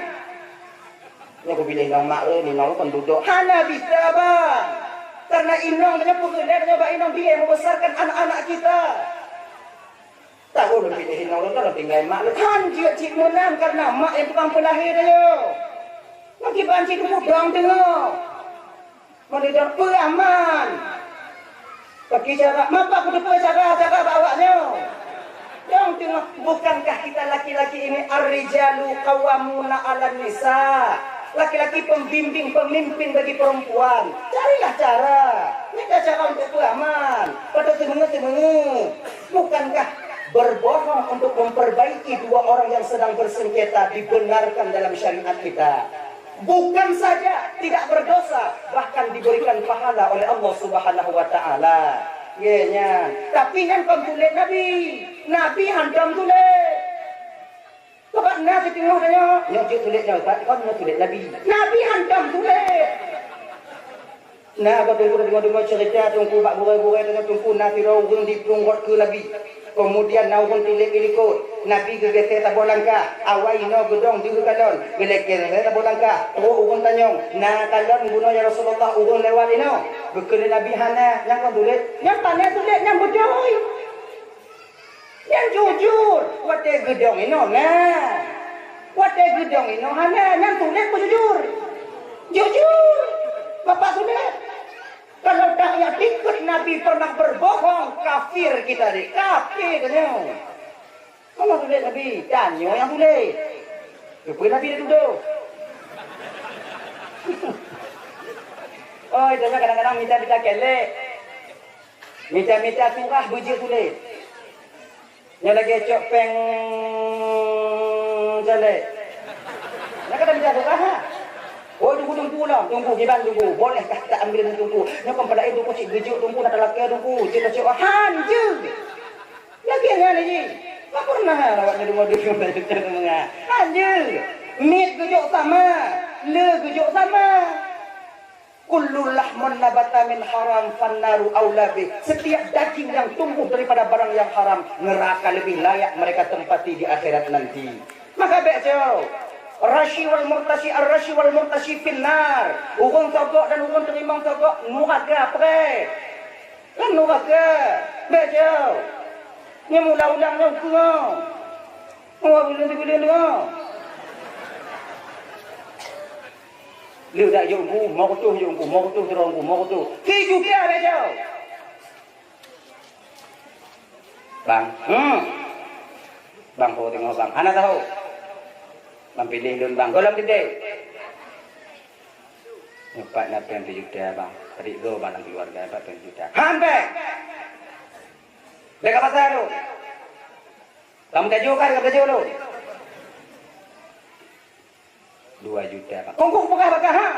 Nyoe kupiléh inong mak lôn, inong lôn kon dudoe. Hana bisa bang. Karena inong tanyoe peugeulée tanyoe bak inong dia yang membesarkan anak-anak kita. Tahu lôn piléh inong lôn, lôn tinggai mak lôn. Han jeuet cit meunan karena mak nyang tukang peulahé tanyoe. Meukiban cit mudong teungoh. Meunidang peue aman. Bagi cara, mapa kuteupeu cara-cara bak awak nyoe? Dong teungoh, bukankah kita laki-laki ini ar-rijalu qawwamuna 'alan nisa? Laki-laki pembimbing, pemimpin bagi perempuan. Carilah cara. Mita cara untuk peue aman. Pada teungoh-teungoh. Bukankah berbohong untuk memperbaiki dua orang yang sedang bersengketa dibenarkan dalam syariat kita? Bukan saja tidak berdosa, bahkan diberikan pahala oleh Allah Subhanahu wa Ta'ala. Ye, nyan. Tapi nyan kon tulét Nabi. Nabi hantom tulét. Sebab na siteungoh tanyoe, nyoe jeuet tulét nyoe, Pak, kon nyoe tulét Nabi. Nabi hantom tulét. Na, ka Teungku deungoe-deungoe cerita Teungku bak gurée-gurée tanyoe Teungku na sidroe ureuëng diplueng rot keu Nabi. Keumudian na ureuëng tilek ilikot. Nabi geugeuseue saboh langkah. Awai inoe geudong deuh kalon. Geulakée saboh langkah. Trok ureuëng tanyong, "Na kalon bunoe ya Rasulullah ureuëng lewat inoe?" Geukheun lé Nabi, "Hana." Nyang kon tulét? Nyang pané tulét nyang beutôi. Nyang jujur, watée geudong inoe na. Watée geudong inoe hana, nyang tulét beujujur. Jujur, Bapak tulét. Kalau tak ya ikut Nabi pernah berbohong, kafir kita ni. Kafir tanyoe. Allah tulét Nabi, tanyoe nyang tulét. Lupa Nabi dah tuduh. Oh, itu kadang-kadang minta-minta kelek. Mita-mita surah beujeuet tulét. Nyoe lagée cok péng jalek. Nyoe ka mita surah, ha? Oh, tunggu, tunggu lah. Tunggu, kiban tunggu. Boleh kah kita ambil ni tunggu? Nyoe kan pada itu kucing geujok tunggu, nak talakée tunggu. Cek cok han jeuet. Lagée nyan ni. Tak pernah awak ni dua-dua. Han jeuet. Miet geujok sama. Le geujok sama. Kullu lahmin nabata min haram fannaru aula bih. Setiap daging yang tumbuh daripada barang yang haram, neraka lebih layak mereka tempati di akhirat nanti. Maka bèk jauh. Rashi wal murtashi, ar-rashi wal murtashi finnar. Ureuëng sogok dan ureuëng teurimong sogok nuraka preh. Kan nuraka. Bèk jauh. Nyang ulang-ulang nyang keunoe. Oh, buleuen-buleuen tu. Le dak jok ku, mo kutuh jok ku, mo kutuh turong ku, mo kutuh. Tijuta bejau. Bang, hmm. Bang, ho tengok bang. Hana tahu. Bang pilih lun bang. Golom gede. Nyepat na peng tijuta bang. Adik lo bang dalam keluarga dapat peng tijuta. Hampe. Dekat pasar tu. Kamu tajuk kan, kamu tajuk tu. Dua juta, Pak. Kongkong peugah bagaih, ha?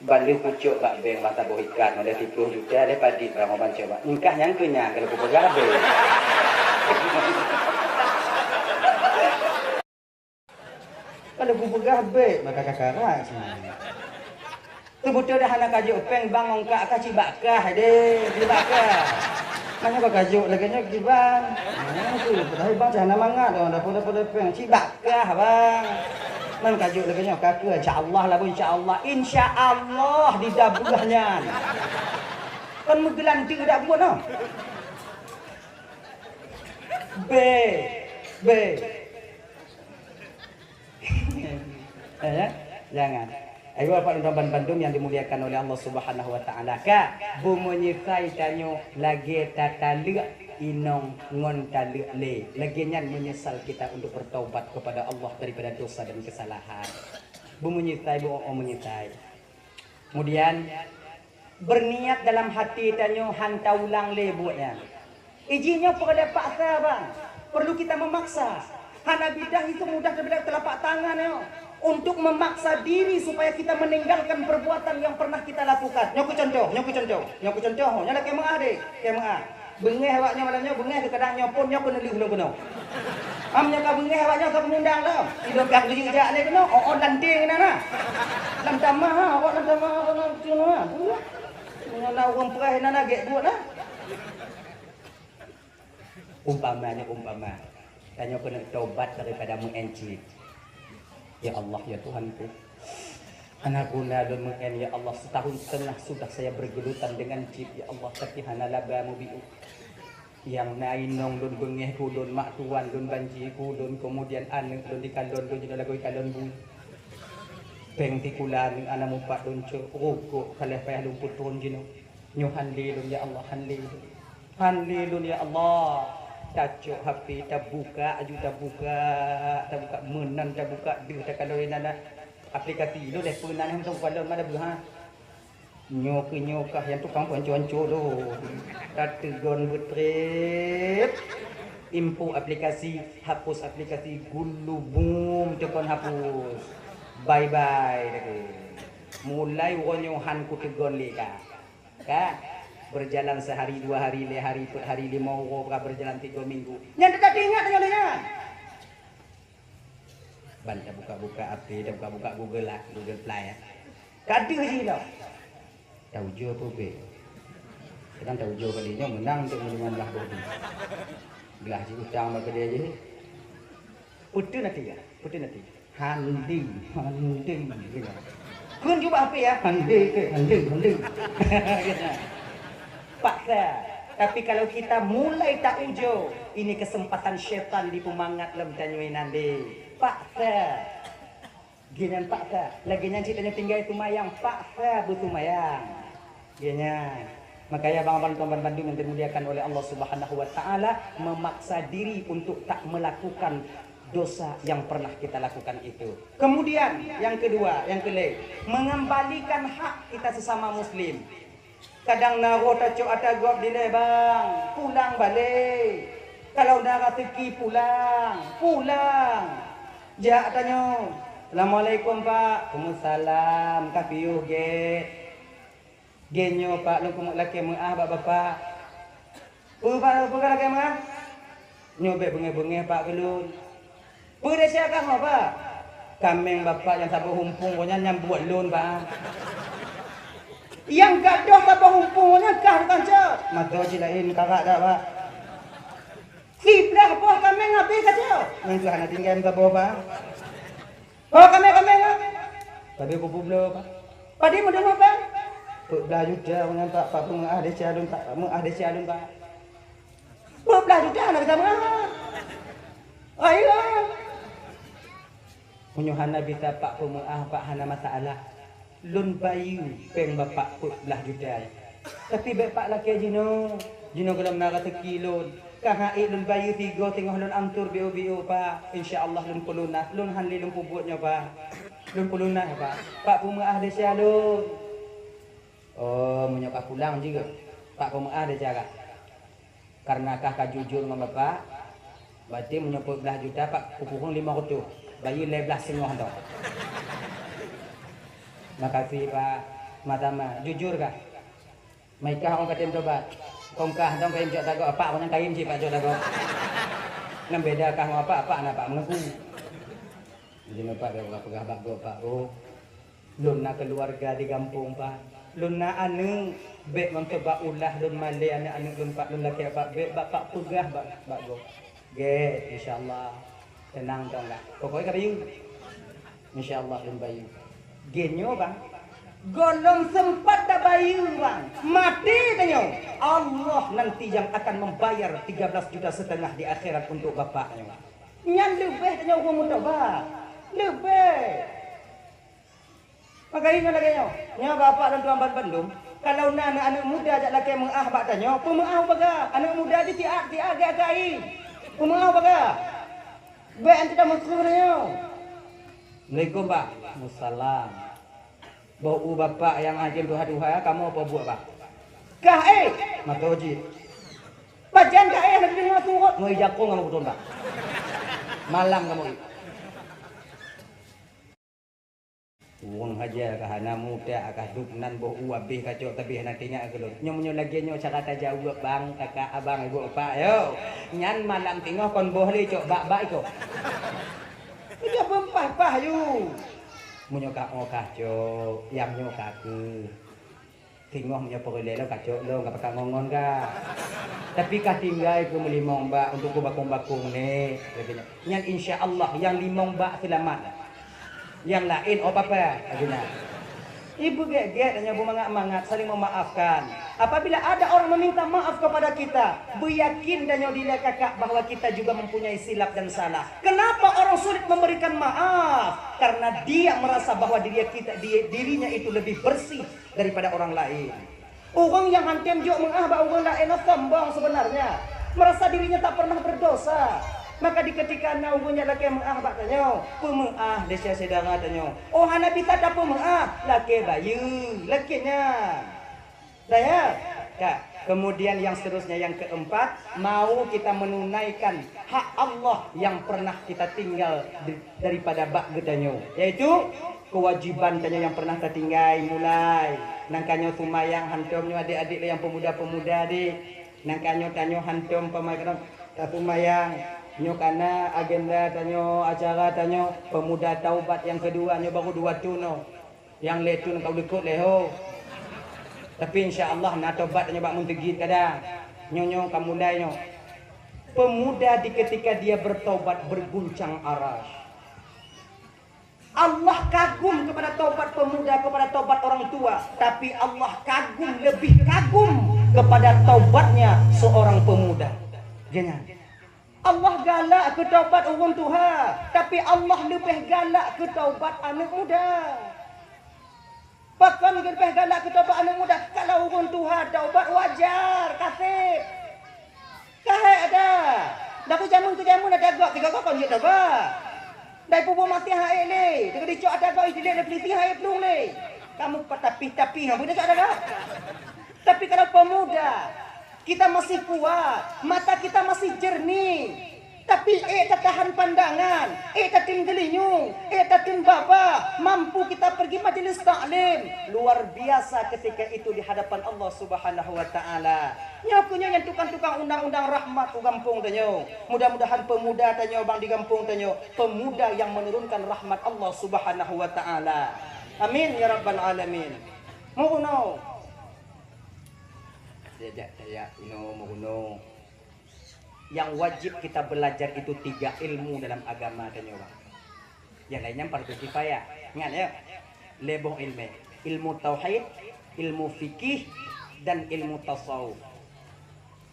Ban lheueh kucok bak bank mata boh ikat model siplôh juta deh padit bang, ban coba. Ingkah nyang keu nyang kalau kupeugah bank. Kalau kupeugah bank, maka kakarak sini. Teubeutôi dah hana kajok peng bang ongkak ka cibak kah deh, cibak kah. Masa kau kajok lagèe nyoe kiban. Nah, tu, padahai bang cah hana mangat dah, dah poda-poda peng. Cibak kah bang. Kan ka jeuet lagèe nyoe, ka keu insya Allah lah, insya Allah, insya Allah didabeuh nyan. Kan meugeulanteu dak buet noh. Be, be. Eh, jangan. Ayo, Bapak dan Teman bandum yang dimuliakan oleh Allah Subhanahu wa Taala. Ka, beumeunyeusai tanyoe lagèe tataleuek inong ngon taleuek lé. Lagèe nyan menyesal kita untuk bertaubat kepada Allah daripada dosa dan kesalahan. Beumeunyeusai, beu-, oh, meunyeusai. Kemudian, berniat dalam hati tanyoe han taulang lé buet nyan. Iji nyoe peureulèe paksa, bang. Perlu kita memaksa. Hana bidah itu mudah daripada telapak tangan nyoe. Untuk memaksa diri supaya kita meninggalkan perbuatan yang pernah kita lakukan. Nyoe keu contoh, nyoe keu contoh. Nyoe keu contoh, nyoe lakèe meu'ah deh. Lakèe meu'ah. Beungèh awak nyoe malam nyoe, beungèh keu kadang nyoe pun nyoe keuneulheueh lôn keunoe. Am nyoe ka beungèh awak nyoe ka peungundang lom. Idong pih geujak jak lé keunoe, oh, oh, lanting na na. Lam tamah ha, awak lam tamah, lam tamah. Meunyoe na ureueng preh na na gèt buet na. Umpama nyoe umpama. Tanyoe keuneuk tobat daripada meu'en cit. Ya Allah, ya Tuhanku. Hana guna lôn meu'en, ya Allah. Setahun setengah sudah saya bergelutan dengan cit, ya Allah, tapi hana laba mubiu. Nyang na inong lôn, beungèh ulôn, mak tuan lôn, banci ulôn, kemudian aneuk lôn dikalon lôn jinoe lagoe kalon bui. Pèng sikula aneuk hana mupat lôn cok, rukok ka lheueh payah lôn putron jinoe. Nyoe han lé lôn, ya Allah, han lé lôn. Han lé lôn, ya Allah. Tacok H P, tabuka, aju tabuka, tabuka meunan, tabuka deuh takalon inan aplikasi. Lôn deh peunan hana sanggob kalon, mana beuh, ha? Nyoe keuh nyoe kah nyang tukang peuhanco-hanco lôn. Tateugon beutrép. Info aplikasi, hapus aplikasi, gulubum teukon hapus. Bye bye lagèe. Mulai uroe nyoe han kuteugon lé ka. Ka? Berjalan sehari, dua hari, lhèe hari, peuet hari, limong uroe, ka berjalan tiga minggu. Nyan teutap ingat deungon nyan. Ban tabuka-buka H P, tabuka-buka Google lah, Google Play, ya. Ka deuh jih lom. Taujoe peue bèk. Kadang taujoe kali nyoe meunang untuk meunimong blah boh jih. Blah jih utang bak keudè jih. Peue teuk na tiga, peue teuk na tiga. Handi, handi, gitu. Kheun jubah H P ya, handi, handi, handi. Gitu. Paksa. Tapi kalau kita mulai taujoe, ini kesempatan syaitan dipeumangat lom tanyoe nyan deh. Paksa. Geuh nyan paksa. Lagèe nyan cit tanyoe tinggai seumayang, paksa beuseumayang. Geuh nyan. Makanya abang-abang tuan bandum yang dimuliakan oleh Allah Subhanahu wa Ta'ala, memaksa diri untuk tak melakukan dosa yang pernah kita lakukan itu. Kemudian, yang kedua, yang kelhèe, mengembalikan hak kita sesama muslim. Kadang na roh tacok ata gob dilèe, bang, pulang balè. Kalau na raseuki pulang, pulang. Jak tanyoe, "Assalamualaikum, Pak." "Waalaikumsalam, ka piôh gèt." "Gèt nyoe, Pak, lôn keuneuk lakèe meu'ah bak Bapak." "Peue, Pak, peue ka lakèe meu'ah?" "Nyoe bèk beungèh-beungèh, Pak, keu lôn." "Peue desya kah nyoe, Pak?" "Kaméng Bapak nyang saboh humpung, gobnyan nyang buet lôn, Pak." "Nyang gadôh saboh humpung nyan kah, bukan cok?" "Mantong cit laén, karak dak, Pak." "Siblaih boh kaméng habéh ka cok?" "Nyan keuh hana tinggai saboh, Pak." "Oh, kaméng, kaméng, ah." "Padum peuet bloe, Pak?" "Padum, padum, Pak?" "Peuet blaih juta nyan, Pak, Pak peumeu'ah desya lôn, Pak, meu'ah desya lôn, Pak." "Peuet blaih juta hana bisa meu'ah." "Ayo." "Meunyoe hana bisa Pak peumeu'ah, Pak, hana masalah. Lôn bayeue péng Bapak peuet blaih juta. Tapi bèk Pak lakèe jinoe. Jinoe gohlom na raseuki lôn. Ka han ék lôn bayeue sigoe teungoh lôn atur biôh-biôh, Pak. Insya Allah lôn peulunas. Lôn han lé lôn peubuet nyoe, Pak. Lôn peulunas, Pak. Pak peumeu'ah desya lôn." "Oh, meunyoe ka pulang jeuet, Pak peumeu'ah desya kah. Karena kah ka jujur ngon Bapak, berarti meunyoe peuet blaih juta, Pak, kukureueng limong reutôh, bayeue lhèe blaih seungoh dong." "Makasih, Pak. Sama-sama. Jujur kah?" "Meukah ôn ka tem tobat. Kong kah dong kayém cok dagoe, Pak, kong nyang kayém cit Pak cok dagoe. Ngon beda kah ngon Pak, Pak na Pak meungaku." Jinoe Pak, bèk peugah-peugah bak gob, Pak, oh. Lôn na keuluwarga di gampông, Pak. Lôn na aneuk, bèk ngon teuba ulah lôn malèe aneuk-aneuk lôn, Pak, lôn lakèe, Pak, bèk bak Pak peugah bak, bak gob. Gèt, insya Allah. Teunang dong lah. Pokoknya ka bayeue. Insya Allah lôn bayeue. Geutanyoe, Bang, gohlom seumpat tabayeue, Bang. Maté tanyoe, Allah nanti yang akan membayar tiga belas juta setengah di akhirat untuk bapak nyoe. Nyan leubeh tanyoe ureueng meutobat. Leubeh. Maka ingat lagèe nyoe, nyoe bapak lôn tuan ban bandum, kalau na aneuk-aneuk muda jak lakèe meu'ah bak tanyoe, peumeu'ah baga. Aneuk muda jih siat-siat geuh akai. Peumeu'ah baga. Bèk anti tameukeuh tanyoe. Assalamualaikum, Pak. Waalaikumsalam. Boh u bapak nyang ajem tuha-tuha, kamoe apa buet, Pak? Kah, eh? Mata jih. Pajan kah, eh, hana deungoe surot? Ngoi jakong kamoe beutôi, Pak. Malam kamoe. Ureueng haja ka hana muda, ka duek nan boh u abéh kacok, tapi hana teuingat keu lôn. Nyoe meunyoe lagèe nyoe cara tajaweueb, bang, kakak, abang, ibu, epak, yo. Nyan malam teungoh kon boh lé cok bak-bak iko. Meunyoe beumpah-pah yu. Meunyoe ka oh kacok, nyang nyoe ka keu. Teungoh meunyoe peureulèe lôn kacok lôn, ka pakat ngon-ngon ka. Tapi ka tinggai keu meulimong bak untuk keu bakong-bakong nyoe. Nyan insya Allah nyang limong bak seulamat. Nyang laén oh papa, lagèe nyan. Ibu gét-gét, tanyoe beumangat-mangat, saling memaafkan. Apabila ada orang meminta maaf kepada kita, beuyakin tanyoe dilèe kakak bahwa kita juga mempunyai silap dan salah. Kenapa orang sulit memberikan maaf? Karena dia merasa bahwa diri kita, di-, dirinya itu lebih bersih daripada orang lain. Ureueng nyang han tem jok meu'ah bak ureueng laén nyoe sombong sebenarnya, merasa dirinya tak pernah berdosa. Maka di ketika na ureueng nyang lakèe meu'ah bak tanyoe, peumeu'ah desya syedara tanyoe. Oh hana bisa tapeumeu'ah, lakèe bayeue, lakèe nyan. Dah ya? Ya. Kemudian yang seterusnya, yang keempat, mau kita menunaikan hak Allah yang pernah kita tinggal di daripada bak geutanyoe, yaitu keuwajiban tanyoe nyang pernah tatinggai mulai. Nangka nyoe seumayang hantom nyoe adék-adék lé nyang peumuda-peumuda deh. Nangka nyoe tanyoe hantom pamaikron taseumayang. Nyoe kana agenda tanyoe, acara tanyoe peumuda taubat nyang keudua nyoe baru dua thon nyoe. Nyang lhèe thon ka likot lé ho. Tapi insya Allah na tobat tanyoe bak meunteugi kadang. Nyoe-nyoe ka mulai nyoe. Pemuda di ketika dia bertobat berguncang arasy. Allah kagum kepada tobat pemuda, kepada tobat orang tua, tapi Allah kagum, lebih kagum kepada tobatnya seorang pemuda. Geunya. Allah galak keu tobat ureueng tuha, tapi Allah leubeh galak keu tobat aneuk muda. Pakon leubeh galak keu tobat aneuk muda? Kalau ureueng tuha tobat wajar, kaseb. Kahé ada. Dah keu jameun keu jameun ada gok, tiga gok kon jeuet tobat. Dai pubuet maté hai lé, teuka dicok ada gok, idilek lé peliti hai plueng lé. Kamu patapih-tapih, ha, bunoe ada gok. Tapi kalau pemuda, kita masih kuat, mata kita masih jernih. Tapi ék tatahan pandangan, ék tateun geulinyueng, ék tateun babah, mampu kita pergi majelis taklim. Luar biasa ketika itu di hadapan Allah Subhanahu wa Ta'ala. Nyoe keuh nyoe nyang tukang-tukang undang-undang rahmat u gampông tanyoe. Mudah-mudahan pemuda tanyoe bang di gampông tanyoe, pemuda yang menurunkan rahmat Allah Subhanahu wa Ta'ala. Amin ya rabbal alamin. Meurunoe. Diajak tajak inoe meurunoe. Yang wajib kita belajar itu tiga ilmu dalam agama tanyoe, bang. Yang lainnya fardu kifayah. Ingat ya. Lhèe boh ilmu. Ilmu tauhid, ilmu fikih, dan ilmu tasawuf.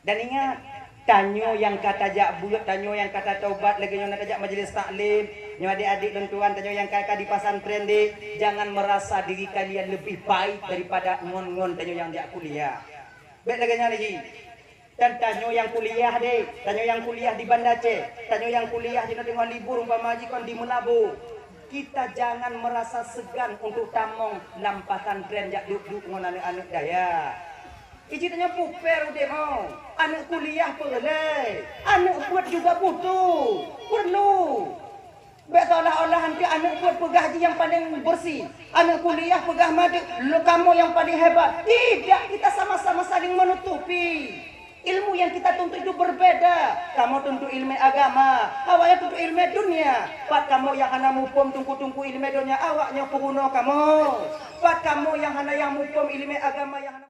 Dan ingat, tanyoe nyang ka tajak buet, tanyoe nyang ka tatobat, lagèe nyoe na tajak majelis taklim, nyoe adék-adék lôn tuan, tanyoe nyang ka, ka di pesantren deh, jangan merasa diri kalian lebih baik daripada ngon-ngon tanyoe nyang jak kuliah. Bèk lagèe nyan lagi. Dan tanyoe nyang kuliah deh, tanyoe nyang kuliah di Banda Aceh, tanyoe nyang kuliah jinoe teungoh libur umpama jih kon di Meulaboh. Kita jangan merasa segan untuk tamong lam pesantren jak duek-duek ngon aneuk-aneuk dayah. Iji tanyoe puper udeb nyoe. Aneuk kuliah peureulèe, aneuk beuet juga butuh, perlu. Bèk seolah-olah nanti aneuk beuet peugah jih nyang paleng bersih, aneuk kuliah peugah madeuek, lo kamoe nyang paleng hebat. Tidak, kita sama-sama saling menutupi. Ilmu yang kita tuntut itu berbeda. Kamoe tuntut ilmu agama, awaknyan tuntut ilmu dunia. Pat kamoe nyang hana muphom teungku-teungku ilmu dunia, awaknyan peurunoe kamoe. Pat kamoe nyang hana nyang muphom ilmu agama nyang hana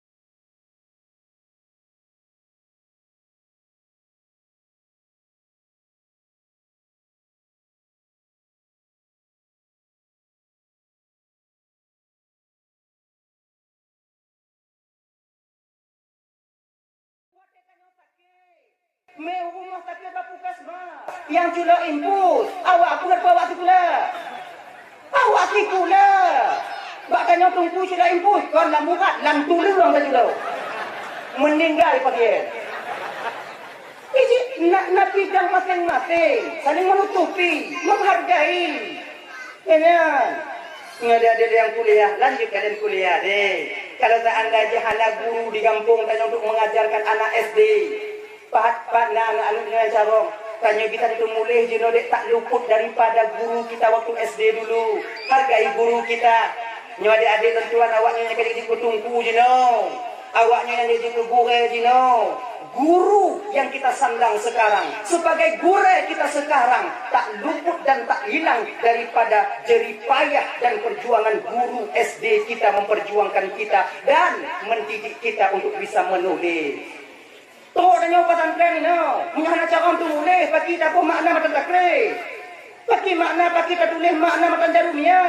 Mé u rumoh sakét bak puskesmas. Nyang culok infus, awak peuet peue awak sikula? Awak sikula. Bak tanyoe teungku culok infus, kon lam urat, lam tuleueng taculok. Meuninggai pakriban. Jadi, na, na bidang maséng-maséng, saling menutupi, menghargai. Ya kan? Nyoe adék-adék nyang kuliah, lanjut kalian kuliah deh. Kalau seandainya hana guru di gampông tanyoe untuk mengajarkan anak S D, pat, pat na aneuk-aneuk nyoe carông, tanyoe bisa teumuléh jinoe dek tak luput daripada guru kita waktu S D dulu. Hargai guru kita. Nyoe adék-adék lôn tuan, awaknyan nyang ka jeuet keu teungku jinoe. Awaknyan nyang jeuet keu gurée jinoe. Guru yang kita sandang sekarang, sebagai gurée kita sekarang, tak luput dan tak hilang daripada jerih payah dan perjuangan guru S D kita memperjuangkan kita dan mendidik kita untuk bisa menulis. Trok tanyoe pesantren inoe, meunyoe hana carông teumuléh, pakri taboh makna matan takré. Pakri makna, pakri tatuléh makna matan jaroe mia.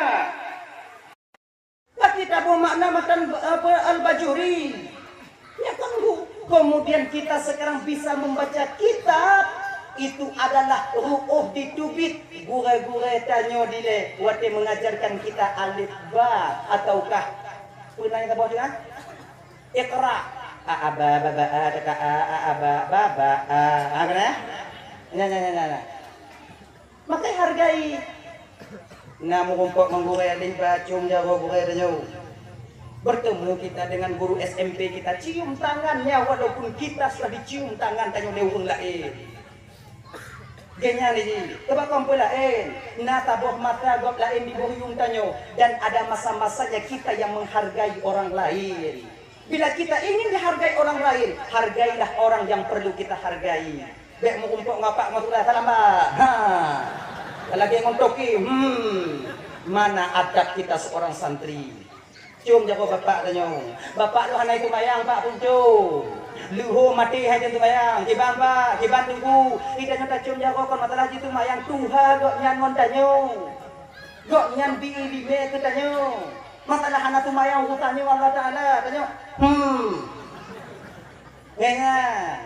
Pakri taboh makna matan, apa, Al-Bajuri. Ya kan, Bu? Kemudian kita sekarang bisa membaca kitab, itu adalah ru'uh di tubit. Gurée-gurée tanyoe dilée watée mengajarkan kita alif ba ataukah peue nan saboh tu, kan? Iqra. A, a, ba, ba, ba, a, ta, ta, a, a, a, ba, ba, ba, a. Ha, keunan? Nah, nah, nah, nah, nah. Maka hargai. Na meurumpok ngon gurée, deh, ba, cium jaroe gurée tanyoe. Bertemu kita dengan guru S M P kita, cium tangannya, walaupun kita sudah dicium tangan tanyoe lé ureueng laén. Geuhnyan jih, teuma kon peue laén, na saboh masa gob laén di boh yuem tanyoe, dan ada masa-masanya kita yang menghargai orang lain. Bila kita ingin dihargai orang lain, hargailah orang yang perlu kita hargai. Bék meurumpok ngon Pak Masula, salam, Pak. Ha. Lagée ngon toke, hmm. Mana adab kita seorang santri? Cium jaroe bapak tanyoe. Bapak lôn hana seumayang, Pak, punco. Leuhô maté hai teumayang. Kiban, Pak, kiban teungku. Ih, tanyoe tacium jaroe kon masalah jiseumayang, tuha gobnyan ngon tanyoe. Gobnyan bi iéleumé keu tanyoe. Masalah hana seumayang urusan nyoe Allah Taala, tanyoe. Hmm. Nyan, nyan.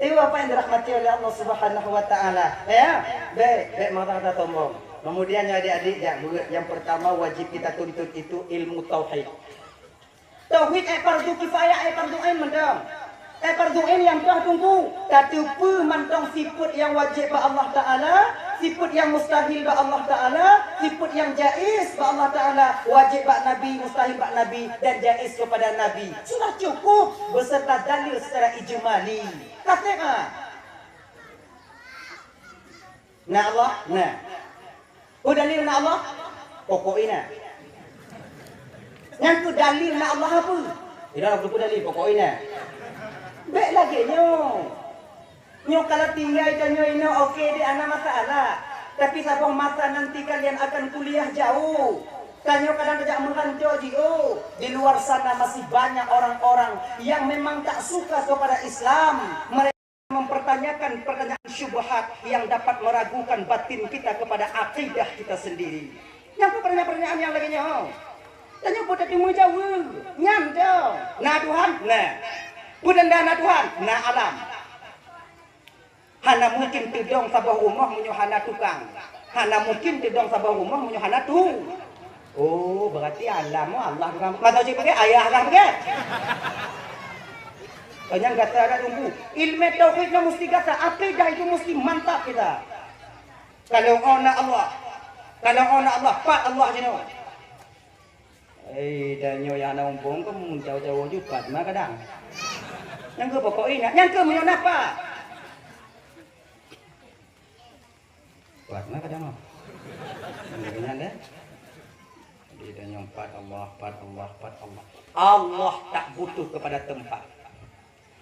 Ibu bapak yang dirahmati oleh Allah Subhanahu wa Taala, ya, bék, bék marah dan sombong. Kemudian, ya, adik-adik, ya, yang pertama wajib kita tuntut itu ilmu tauhid. Tauhid, eh, fardu kifayah, eh, fardu ain mantong. Eh, fardu ain nyang toh teungku, tateupeue mantong sifat nyang wajib bak Allah Taala, sifat nyang mustahil bak Allah Taala, sifat nyang jaiz bak Allah Taala, wajib bak Nabi, mustahil bak Nabi, dan jaiz kepada Nabi. Sudah cukup beserta dalil secara ijmali. Ka sép, ah. Na Allah? Na. Peue dalil na Allah? Pokok inan. Nyang keu dalil na Allah apa? Inan peue dalil pokok inan. Bék lagée nyoe. Nyoe kalau tinggai tanyoe inoe oke deh, hana masalah. Tapi saboh masa nanti kalian akan kuliah jauh. Tanyoe kadang tajak meuhanco jiôh. Di luar sana masih banyak orang-orang yang memang tak suka kepada Islam. Mereka mempertanyakan pertanyaan syubhat yang dapat meragukan batin kita kepada akidah kita sendiri. Nyang keu pertanyaan-pertanyaan nyang lagée nyoe, tanyoe peue tateumé jaweueb? Nyan dong. Na Tuhan? Na. Peue tanda na Tuhan? Na alam. Hana mungkin teudong saboh rumoh meunyoe hana tukang. Hana mungkin teudong saboh rumoh meunyoe hana tu. Oh, berarti alam, oh, Allah bukan. Masa cit pakai ayah lah pakai. Kanyang gata ada tunggu. Ilmu tauhid na mesti gata, akidah itu mesti mantap kita. Kalau oh na Allah, kalau oh na Allah, pat Allah jinoe. Eh, dan nyoe nyang na umpung ke mun jauh-jauh ju pat ma kadang. Nyang ke pokok ingat, nyang ke meunyoe napa? Pat ma kadang. Nyang ke nyan deh. Jadi dan nyang pat Allah, pat Allah, pat Allah. Allah tak butuh kepada tempat.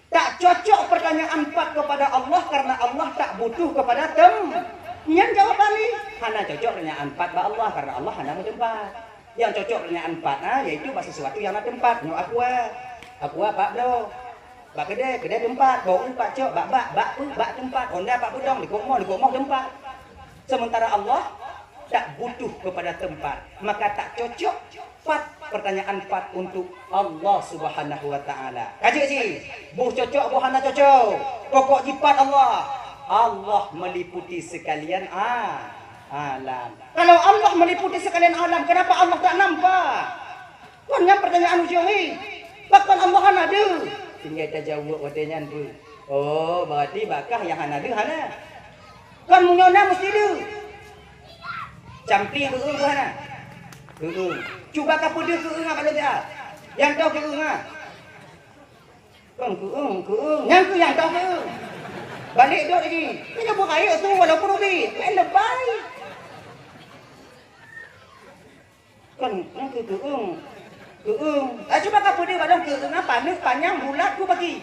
Tak cocok pertanyaan pat kepada Allah karena Allah tak butuh kepada tem-, nyan jawaban ni. Hana cocok pertanyaan pat bak Allah karena Allah hana meuteumpat. Yang cocok pertanyaan pat, ha, yaitu bak sesuatu yang na teumpat. Nyoe aqua. Aqua pat bloe. Bak keudè, keudè teumpat. Bak u pat cok, bak bak, bak peue, bak teumpat. Honda pat peudong, likot moh, likot moh teumpat. Sementara Allah tak butuh kepada tempat. Maka tak cocok pat Pertanyaan pat untuk Allah Subhanahu wa Ta'ala. Ka jeuet jih, boh cocok, boh hana cocok. Pokok jipat Allah. Allah meliputi sekalian a-, alam. Kalau Allah meliputi sekalian alam, kenapa Allah tak nampak? Kon nyan pertanyaan ujong, hei. Pakon Allah hana deuh? Tinggai tajaweueb watée nyan, Bu. Oh, berarti bakah nyang hana deuh hana. Kon meunyoe na meusti deuh. Campli keu ureueng hana? Keu ureueng. Cuba ka peudeuh keu ureueng bak lôn siat. Nyang toh keu ureueng. Kon keu ureueng, keu ureueng. Nyang keu nyang toh keu ureueng. Balek dok lagi. Meunyoe beurayeuk su walaupun ubit. Laén lebai. Kon nyang keu keu ureueng. Keu ureueng. Ah, cuba ka peudeuh bak lôn keu ureueng apa? Neuk panyang bulat ku bagi.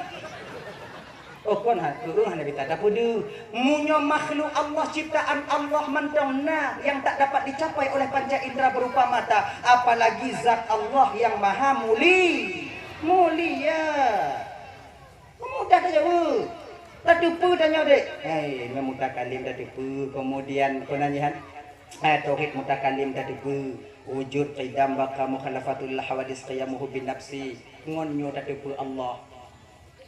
Oh, kon ha, keu ureueng hana bita tapeudeuh. Meunyoe makhluk Allah, ciptaan Allah mantong na nyang tak dapat dicapai oleh panca indera berupa mata, apalagi zat Allah yang maha muli-, mulia. Mudah tajaweueb. Tateupeue tanyoe dek. Hei, ngon mutakalim tateupeue, kemudian peunanyihan, eh, tauhid mutakalim tateupeue. Wujud, qidam, baqa, mukhalafatul hawadis, qiyamuhu bin nafsi. Ngon nyoe tateupeue Allah.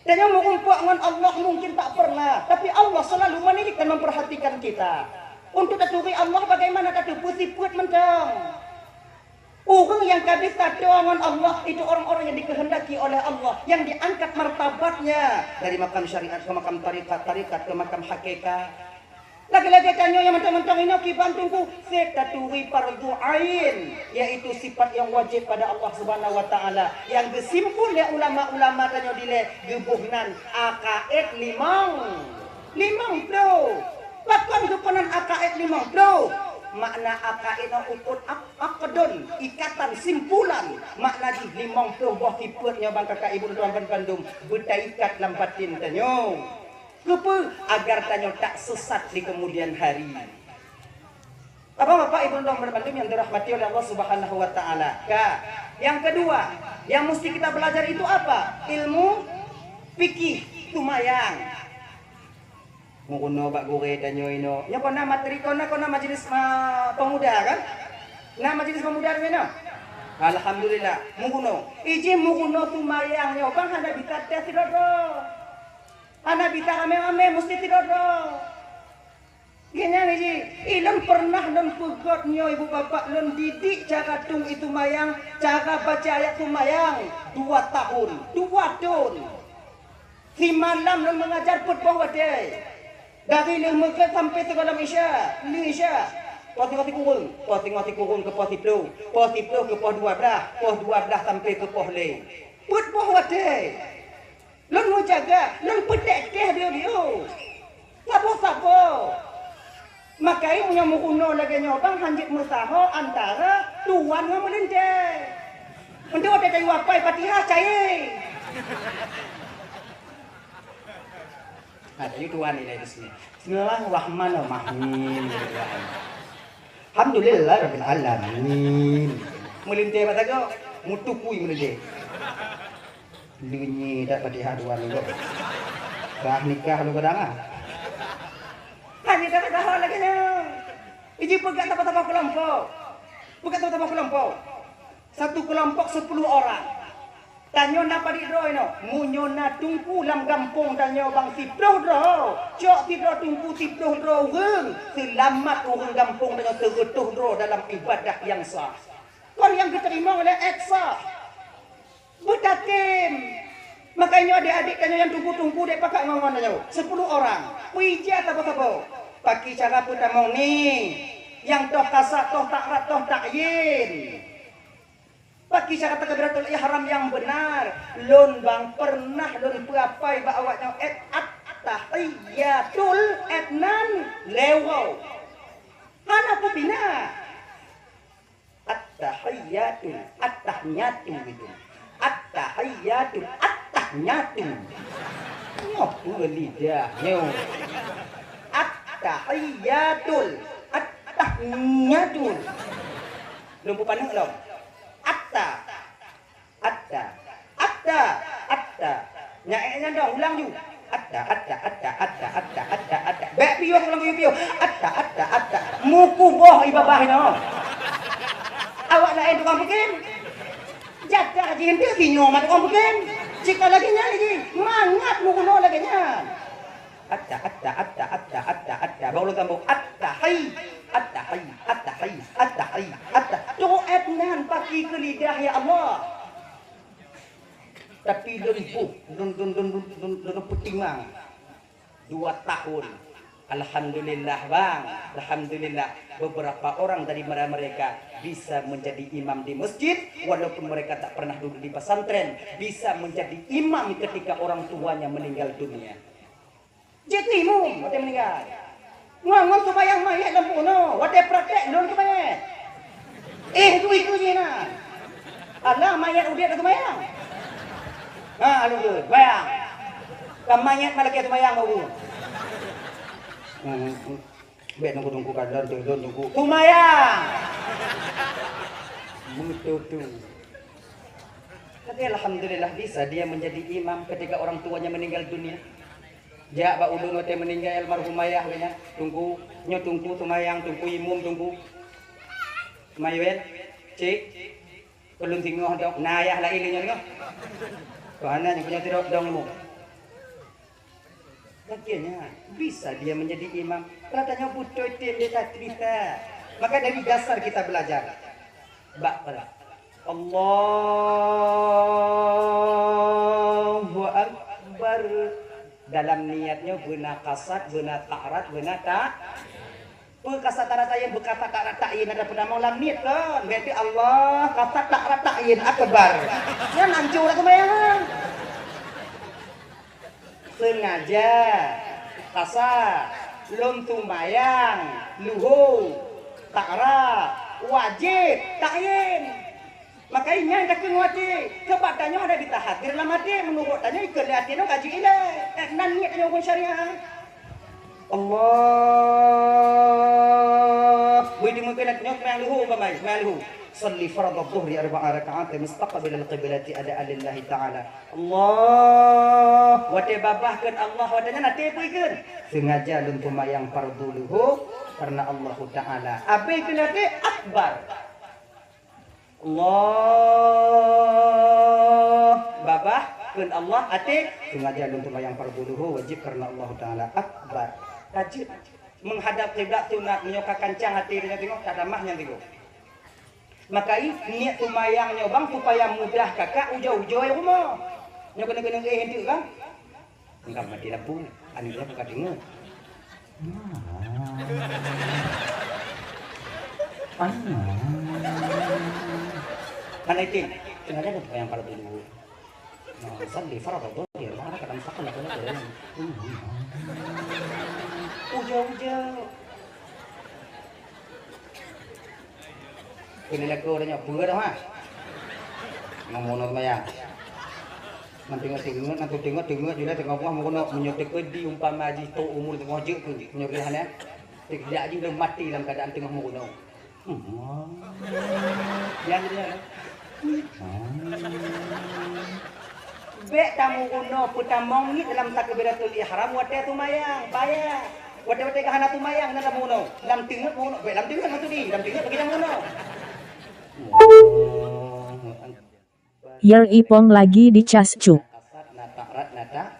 Tanyoe meurumpok ngon Allah mungkin tak pernah, tapi Allah selalu menilik dan memperhatikan kita. Untuk taturi Allah bagaimana tateupeue sifeuet mantong. Ureueng nyang ka bisa toe ngon Allah, itu orang-orang yang dikehendaki oleh Allah, yang diangkat martabatnya dari makam syariat ke makam tarekat, tarekat ke makam hakikat. Lagée-lagée tanyoe nyang mantong-mantong inoe kiban teungku, seb taturi fardhu ain, yaitu sifat yang wajib pada Allah Subhanahu wa Ta'ala, yang geusimpul lé ulama-ulama tanyoe dilée geuboh nan akaid limong, limong ploh. Pakon geupeunan akaid limong ploh? Makna akaid nyoe ukun ak-, aqdun, ikatan, simpulan. Makna jih limong ploh boh sifeuet nyoe bang kakak ibu tuan ban bandum beutaikat lam batin tanyoe. Keupeue? Agar tanyoe tak sesat di kemudian hari. Bapak-bapak, ibu tuan ban bandum yang dirahmati oleh Allah Subhanahu wa Ta'ala. Ka. Yang kedua, yang mesti kita belajar itu apa? Ilmu fikih, tumayang. Meurunoe bak gurée tanyoe inoe. Nyoe kon na materi, kon na, kon na majelis ma-, pemuda kan? Na majelis pemuda nyoe inoe? Alhamdulillah, meurunoe. Ijih meurunoe tumayang nyoe bang hana bisa tes sidroe-droe. Hana bisa ramé-ramé, mesti sidroe-droe. Geuhnyan ijih, ilôn pernah lôn peugöt nyoe ibu bapak lôn didik cara tueng i tumayang, cara baca ayat tumayang dua tahun, dua thon. Simalam lôn meungajar peuet boh watée. Dari lheueh meugréb sampoe sigohlom Isya, lheueh Isya. Poh singoh sikureueng, poh singoh sikureueng keu poh siploh, poh siploh keu poh dua blaih, poh dua blaih sampoe keu poh lhée. Peuet boh watée. Lôn meujaga, lôn peutek-tek biôh-biôh. Saboh-saboh. Maka meunyoe meurunoe lagée nyoe bang hanjeuet meusaho antara tuan ngon meulintée. Untuk watée tayue apai Fatihah, cai. Nah, tayue tuan ilée di sini. Bismillahirrahmanirrahim. Alhamdulillahirabbil alamin. Meulintée bak sagoe, meutukui meulintée. Leunye that Fatihah dua minggu. Kah nikah lu kadang ah. Hana tapeugah lagée nyoe. Iji peugah saboh-saboh keulompok. Peugah saboh-saboh keulompok. Satu keulompok sepuluh orang. Tanyoe na padit droe inoe. Meunyoe na teungku lam gampông tanyoe bang siploh droe, cok sidroe teungku siploh droe ureuëng, seulamat ureuëng gampông tanyoe seureutôh droe dalam ibadah nyang sah. Kon nyang geuteurimong lé ék sah. Beutatem. Makajih nyoe adék-adék tanyoe nyang teungku-teungku dek pakat ngon-ngon tanyoe. Sepuluh orang. Peuija saboh-saboh. Paki cara peutamong ni. Nyang toh kasat, toh takrat, toh takyin. Paki cara takbiratul ihram nyang beunar. Lôn bang peureunah lôn peuapai bak awak nyoe ék at-tahiyatul ék nan lewat. Hana peubina. At-tahiyyatul, at-tahiyyatu gitu. At-tahiyyatul, at-tahiyyatu. Nyoe peue lidah nyoe. At-tahiyyatul, at-tahiyyatu. Lôn peupaneuk lom. Atta. Atta. Atta. Atta. Nyan ék nyan dong, ulang ju. Atta, atta, atta. Bék piôh ulang piôh-piôh. Atta, atta, atta. Mukuboh i babah nyoe. Awak laén tukang peukim. Jadah jih eunteuk binyoe mat ureueng peugah. Cit ka lagèe nyan lagèe, mangat meurunoe lagèe nyan. Atta, atta, atta, atta, atta, atta. Baru lôn sambung. Atta, hai. Atta, hai. Atta, hai. Atta, hai. Atta. Trok éh nan paki keu lidah, ya Allah. Tapi lôn buh, lôn, lôn, lôn, lôn, lôn, lôn peutimang. Dua tahun. Alhamdulillah, Bang. Alhamdulillah. Beberapa orang dari mereka bisa menjadi imam di masjid, walaupun mereka tak pernah duduk di pesantren, bisa menjadi imam ketika orang tuanya meninggal dunia. Jeuet imum watèe meuninggai. Ngon, ngon seumayang mayét lam bunoe, watèe praktek lôn keu mayét. Eh, tu ikeu jih na. Alah, mayét udép dah seumayang. Ha, lôn keu, bayang. Ka mayét malah lagèe seumayang baru. Hmm, hmm. Bèk nunggu-nunggu ka lôn, lôn nunggu. Seumayang! Beutôi tu. Tapi alhamdulillah bisa dia menjadi imam ketika orang tuanya meninggal dunia. Jak bak ulôn watèe meuninggai almarhum ayah geuh nyan, Teungku, nyoe Teungku seumayang, Teungku imum, Teungku. Mayuel, cik, keu lôn singoh dong, na ayah laén nyoe singoh. Keu hana nyoe singoh dong imum. Lagèe nyan, bisa dia menjadi imam. Kalau tanyoe beutôi tem dia tak bisa. Maka dari dasar kita belajar. Bak pada Allahu Akbar. Dalam niat nyoe beuna kasad, beuna ta'rad, beuna ta-, peue kasad ta'rad ta'yin, beukasad ta'rad ta'yin, ada peudamong lam niet kon. Berarti Allah, kasad ta'rad ta'yin, akbar. Nyan hancô dah seumayang. Seungaja, kasad, lôn seumayang, luho, ta'rad, wajéb, ta'yin. Maka nyan takheun ngon até, sabab tanyoe hana jitahadér lam até, meunurot tanyoe ikheun lé até nyoe ka jeuet ilée. Eh, nan niet tanyoe huköm syariat. Allah, bui deungoe keunan nyoe seumayang luho umpama, seumayang luho. Shalli fardhadh dhuhri arba'a raka'at mustaqbilal qiblati adaan lillahi ta'ala. Allah, watée babah kheun Allah, watée nyan até peue ikheun? Seungaja lôn seumayang fardhu luho kareuna Allahu Ta'ala. Abéh kheun até akbar. Allah, babah kheun Allah, até seungaja lôn seumayang fardhu luho wajéb kareuna Allahu Ta'ala. Akbar. Ka jeuet. Meuhadab kiblat sunat, meunyoe ka kancang até tanyoe teungoh, tatamah nyan teungoh. Maka i, niet seumayang nyoe bang supaya mudah kakak ujoe-ujoe rumoh. Nyoe keuneuk-keuneuk éh enteuk kan? Enggak mati lampu, aneuk nyoe buka deungoe. Ah. Hana item, sengaja ada yang pada dulu. Nah, shalli fardhu dhuhri, mana kadang sakal aku nak jalan. Ujoe-ujoe. Keuneuk lakoe tanyoe peue dah, ha? Meunyoe seumayang. Nan teungoh-teungoh, nan teungoh-teungoh, teungoh jula teungoh boh meurunoe, meunyoe teukeudi umpama jih tok umur teungoh jeuet keu, meunyoe geuh nyan, teujak jih lom maté lam keuadaan teungoh meurunoe. Hmm. Nyan, nyan. Hmm. Bék tameurunoe peutamong niet dalam takbiratul ihram watée seumayang, bahaya. Watée-watée ka hana seumayang, na tameurunoe. Lam teungeut meurunoe, bék lam teungeut maksud jih, lam teungeut bagi tameurunoe. Allahu Akbar. Yer ipong lagi di cas cuk. Kasad na ta'rad na ta-,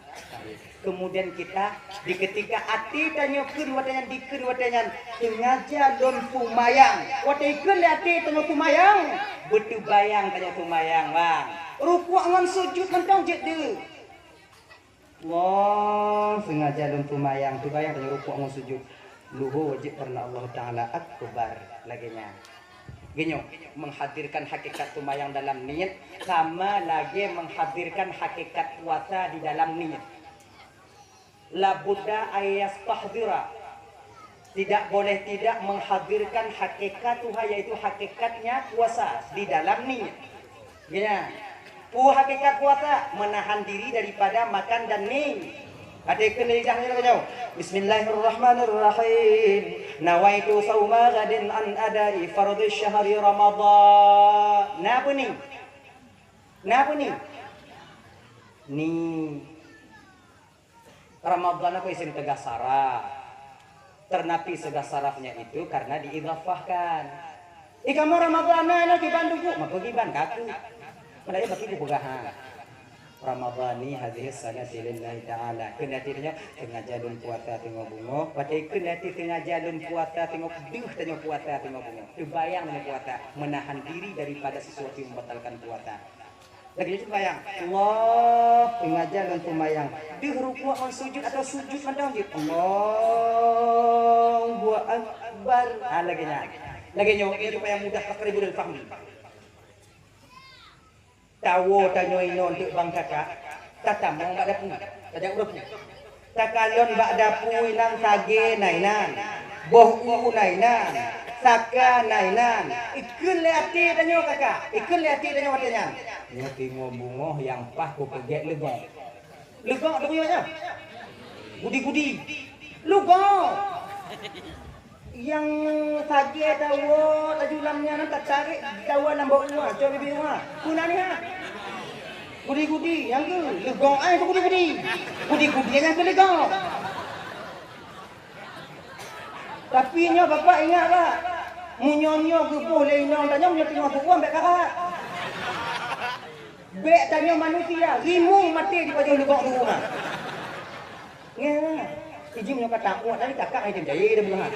kemudian kita di ketika até tanyoe kheun watée nyan, dikheun watée nyan, seungaja lôn seumayang. Watée kheun lé até tanyoe seumayang, beuteubayang tanyoe seumayang, bang. Rukuk ngon sujud mantong jeuet deuh. Allah, seungaja lôn seumayang, teubayang tanyoe rukuk ngon sujud. Luho wajéb kareuna Allah Ta'ala akbar lagée nyan. Geunyoe, menghadirkan hakikat seumayang dalam niet sama lagée menghadirkan hakikat puasa di dalam niet. La budda an yastahdira. Tidak boleh tidak menghadirkan hakikatuha, yaitu hakikatnya puasa di dalam niet. Ya. Peue hakikat puasa? Menahan diri daripada makan dan mi. Até kheun lé lidah nyoe, nyoe. Bismillahirrahmanirrahim. Nawaitu shauma ghadin an adai fardhi syahri Ramadhan. Na peue ni? Na peue ni? Ni. Ramadhan aku isim teugah saraf. Teunapi seugah sarafnya itu karena diidhafahkan. Ih, kamoe Ramadhan na, na kiban duku, maka kiban kaku. Meulayeue bagi geupeugah, ha. Ramadhani hadhihi sanati lillahi ta'ala. Kheun até tanyoe, teungaja lôn puasa teungoh beungoh. Watèe kheun até teungaja lôn puasa teungoh deuh, tanyoe puasa teungoh beungoh. Teubayang tanyoe puasa, menahan diri daripada sesuatu yang membatalkan puasa. Lagèe nyoe seumayang. Allah, teungaja lôn seumayang. Deuh rukuk ngon sujud atau sujud mantong jeuet. Allahu Akbar. Ha, lagèe nyan. Lagèe nyoe, nyoe supaya mudah taqribul fahmi. Tawoe tanyoe inoe teuk bang kakak. Tatamong bak dapu. Tajak u dapu. Takalon bak dapu inan sagée na inan, boh u na inan, saka na inan. Ikheun lé até tanyoe kaka, ikheun lé até tanyoe watée nyan. Nyoe teungoh beungoh nyang paih kupeugét leugok. Leugok teuh nyoe nyan. Gudi-gudi. Leugok. Nyang sagai dawa laju lam nyan, tatarek dawa lam bak uwa, cok bibit uwa. Peue nan nyan? Gudi-gudi, nyang keuh leugok ai keuh gudi-gudi. Gudi-gudi nyang keuh leugok. Tapi nyoe Bapak ingat bak, meunyoe nyoe geuboh lé inong tanyoe, meunyoe teungoh tuwoe bèk karat. Bèk tanyoe manusia, rimueng maté jipajoh leugok tuwoe nyan. Nyan, ijih meunyoe ka tamuat tadi kakak hai tem jayé dah beuneuhan.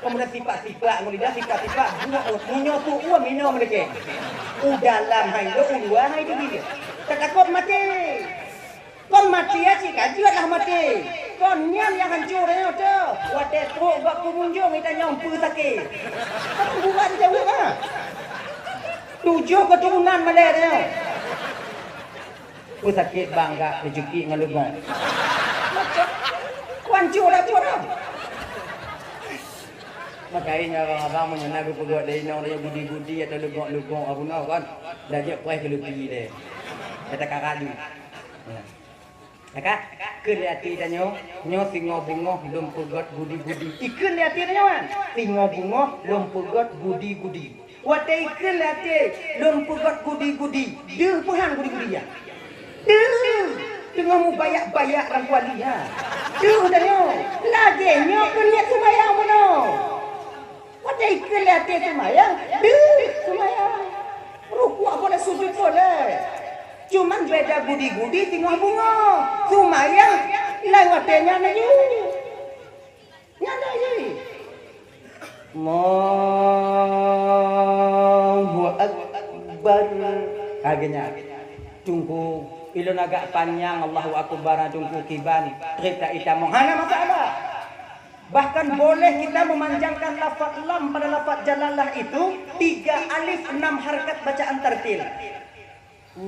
Kemudian sipak-sipak ngon lidah, sipak-sipak buet, meunyoe tuwoe minoe meuleuceng. U dalam hai lôn, u luwa hai teubiet. Tatakot maté. Kon maté cit ka jeuet lah maté. Kon nyan nyang hanco tanyoe teuh. Watée trok bak pengunjung tanyoe peue sakét. Kon bukan jaweueb ah. Tujoh keuturonan malée tanyoe. Peue sakét bang, ka teucukik ngon leugok. Kon hanco lah tu dah. Makajih nyan abang-abang meunyoe na geupeugét lé inong tanyoe gudi-gudi atau leugok-leugok apa na kan. Dah jeuet poh keu leupi deh. Kata kara ju. Ya. Maka, kheun lé até tanyoe, nyoe singoh beungoh lôn peugét gudi-gudi. Ikheun lé até tanyoe kan? Singoh beungoh lôn peugét gudi-gudi. Watée ikheun lé até lôn peugét gudi-gudi, deuh peuhan gudi-gudi nyan. Deuh! Teungoh mubayak-bayak lam kuali, ha. Deuh tanyoe, lagée nyoe keuh niet seumayang bunoe. Watée ikheun lé até seumayang, deuh seumayang. Rukuk boleh, sujud boleh. Cuman beda gudi-gudi singoh beungoh. Seumayang laén watée nyan laju. Nyan laju. Allahu Akbar. Lagée nyan. Teungku, ilôn agak panyang Allahu Akbar, Teungku kiban, trép ta itamong. Hana masalah. Bahkan boleh kita memanjangkan lafaz lam pada lafaz jalalah itu, tiga alif, enam harkat bacaan tartil. Allahu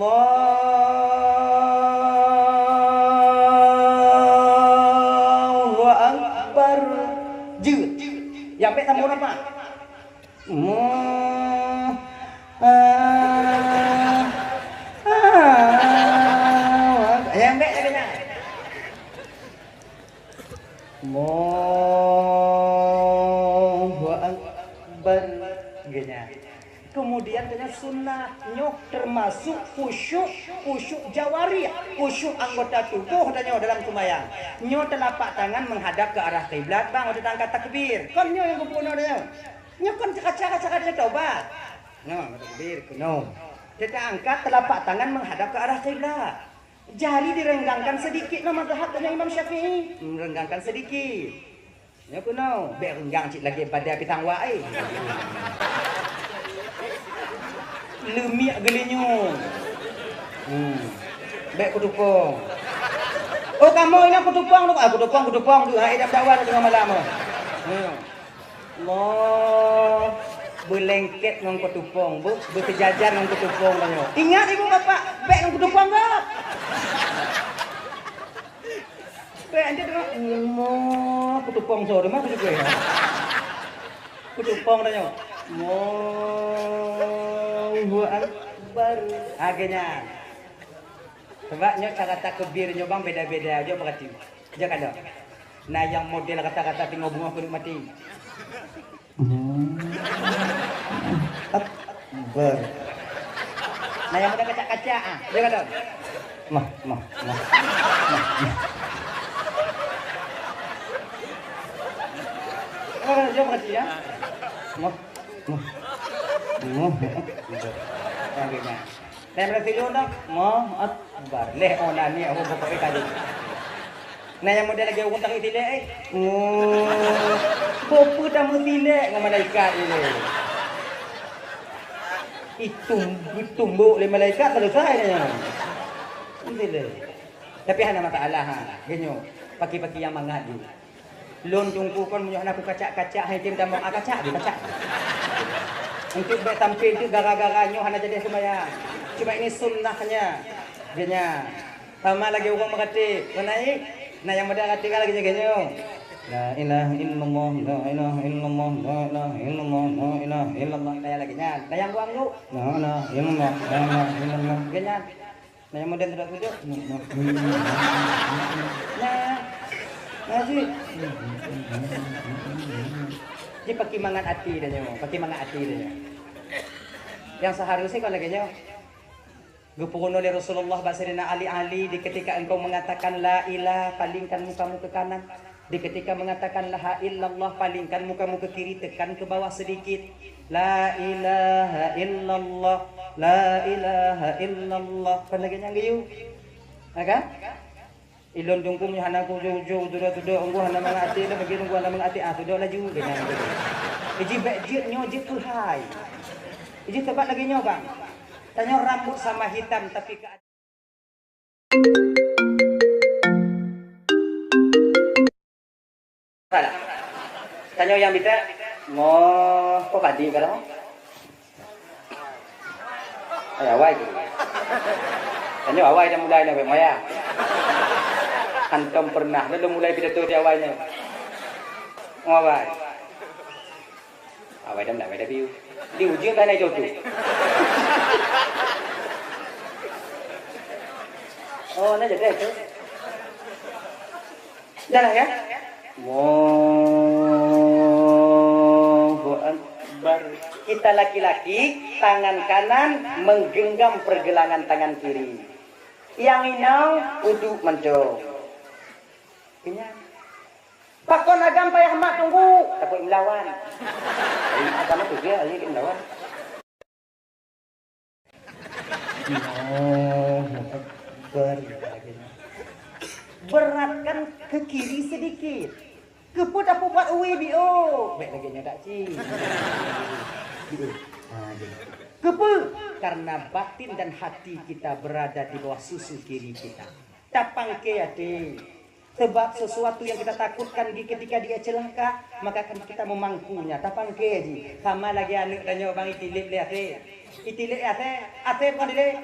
Akbar. Jeuet. Nyang bèk sambung apa? Mu-, ah, ah, nyang bèk lagée nyan. Allahu Akbar. Geunya. Kemudian geunya sunnah nyoe termasuk khusyuk, khusyuk jawarih, khusyuk anggota tubuh tanyoe dalam seumayang. Nyoe teulapak tangan menghadap ke arah kiblat, bang, watée taangkat takbir. Kon nyoe nyang geupeurunoe tanyoe. Nyoe kon cara-cara tanyoe tobat. Nyoe takbir keunoe. Teuangkat teulapak tangan menghadap ke arah kiblat. Jari direnggangkan sedikit, nyoe mazhab tanyoe Imam Syafi'i. Merenggangkan sedikit. Nyoe keunoe, bèk renggang cit lagée badai pisang wak, eh. Leumiek geulinyueng. Hmm. Bèk kutupong. Oh, kamoe nyan kutupong tu, ah, kutupong, kutupong tu, hai dam dawan teungoh malam, oh. Hmm. Allah, beulengket ngon kutupong, beu-, beuseujajar ngon kutupong tanyoe. Ingat ibu bapak, bèk ngon kutupong, Kak. Bèk, ente tengok, Allah, kutupong soe, di mana kutupong? Kutupong tanyoe. Allahu Akbar. Akhirnya. Sebab nyoe cara takbir nyoe bang beda-beda, jok peurati. Jak kalon. Na nyang model rata-rata teungoh beungoh keuneuk maté. Akbar. Na nyang model kacak-kacak, ah. Jak kalon. Mah, mah, mah. Mah, mah. Oh, jok peurati, ya. Mah, mah. Mah, Akbar. Nah, beuna. Nah, berarti lôn dah, Allahu Akbar. Leh, oh, nah, ni, oh, pokok tadi. Nah, nyang model lagèe ureueng tarik tilek, eh. Oh, peue-peue tameutilek ngon malaikat ilèe. Itum, itumbok lé malaikat, selesai dah nyan. Tilek. Tapi hana masalah, ha. Geunyoe, paki-paki nyang mangat jih. Lôn Teungku kon meunyoe hana kukacak-kacak, hai tem tamong, ah, kacak jih, kacak. Untuk bèk sampai jeuet gara-gara nyoe hana jadi seumayang. Cuma ini sunnahnya. Geunyan. Sama lagèe ureueng meuratéb. Kon na, eh? Nah, nyang model ratéb kan lagèe nyoe. La ilaha illallah, la ilaha illallah, la ilaha illallah, la ilaha illallah. Nah, nyang lagèe nyan. Nah, nyang buang tu. La ilaha illallah, la ilaha illallah. Geunyan. Nah, nyang model sudok-sudok. Nah. Nah, jih. Jih paki mangat até dah nyoe, paki mangat até dah nyoe. Nyang seuharusnya kon lagèe nyoe. Geupeurunoe lé Rasulullah bak Saidina Ali, "Ali, di ketika engkau mengatakan la ilah, palingkan mukamu ke kanan. Di ketika mengatakan la ilaha illallah, palingkan mukamu ke kiri, tekan ke bawah sedikit. La ilaha illallah, la ilaha illallah." Kon lagèe nyan geuyue. Ha kan? Ilôn Teungku nyoe hana kujok-jok, tudok-tudok, Teungku hana mangat até, lôn bagi Teungku hana mangat até, ah, tudok laju, keu nyan. Iji bèk jeuet nyoe jeuet keuhai. Iji teubat lagèe nyoe, Bang. Tanyoe rambut sama hitam, tapi keu Tanyoe nyang bitek, mo, po padi ka dong? Ai, awai tu. Tanyoe awai dah mulai dah, bèk maya. Hantom pernah dah mulai pidato di awai nyoe. Mo awai. Awai dah mulai, awai dah biu. Di ujung dah naik jodoh. Oh, na jadi tu. Dah ya? Allahu Akbar. Kita laki-laki, tangan kanan menggenggam pergelangan tangan kiri. Nyang inong uduk mantong. Kenyang. Pakon agam payah mat Teungku? Takot melawan. Ai, agam tu dia, ai, melawan. Allahu Akbar. Beratkan ke kiri sedikit. Keupeue tapeubuat uwi biô? Bèk lagèe nyoe dak ci. Biô. Ha, jadi. Keupeue? Karena batin dan hati kita berada di bawah susu kiri kita. Tapangke até. Sebab sesuatu yang kita takutkan di ketika dia celaka, maka akan kita memangkunya. Tapangke jih. Sama lagèe aneuk tanyoe bang itilep lé asèe. Itilep lé asèe, asèe bukan dilep.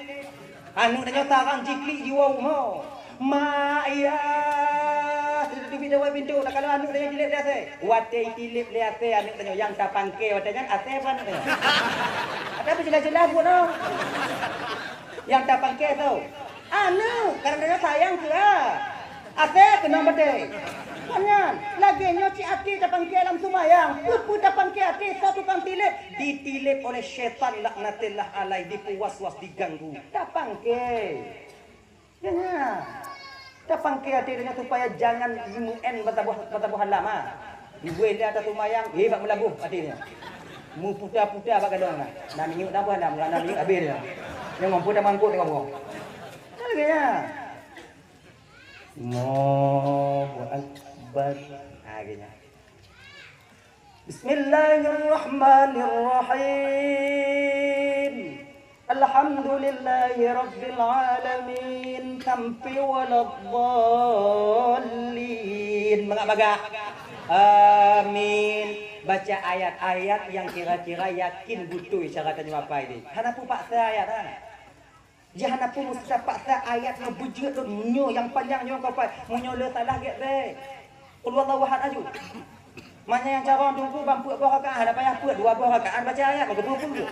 Aneuk tanyoe tarang jiklik jiwoe u rumoh. Mak, ya. Teubiet dawai pintoe, takalon aneuk tanyoe itilep lé asèe. Watèe itilep lé asèe aneuk tanyoe, nyang tapangke watèe nyan asèe bukan aneuk tanyoe. Tapi jeulaih-jeulaih bunoe. Nyang tapangke soe? Aneuk, karena sayang keu a. Asèe keunong batèe. Kon nyan, lagèe nyoe cit até tapangke lam seumayang. Peue-peue tapangke até, soe tukang tilep? Ditilep oleh syaitan laknatillah alaih, dipeuwas-was, diganggu. Tapangke. Ya, ya. Tapangke até tanyoe supaya jangan meu'en bataboh, bataboh halam, ha. Ibuih lé ata seumayang, eh, bak meulaboh até nyoe. Meuputa-puta bak gadong na. Na minyeuk na boh halam, na minyeuk habéh nyoe. Nyang mampu dah mangkuk tengok boh. Kan lagèe nyan. Allahu Akbar. Ha, lagèe nyan. Bismillahirrahmanirrahim. Alhamdulillahirabbil alamin. Sampai waladdallin. Mangat bagah. Amin. Baca ayat-ayat nyang kira-kira yakin beutôi cara tanyoe hafai deh. Hana peue paksa ayat, ha. Jih hana peue meusti tapaksa ayat nyoe beujeuet lôn nyoe nyang panyang nyoe ka pai. Meunyoe le salah gèt bèe. Qul huwallahu ahad aju. Manyang nyang carông Teungku ban peuet boh rakaat, hana payah peuet, dua boh rakaat baca ayat, maka peuet puluh.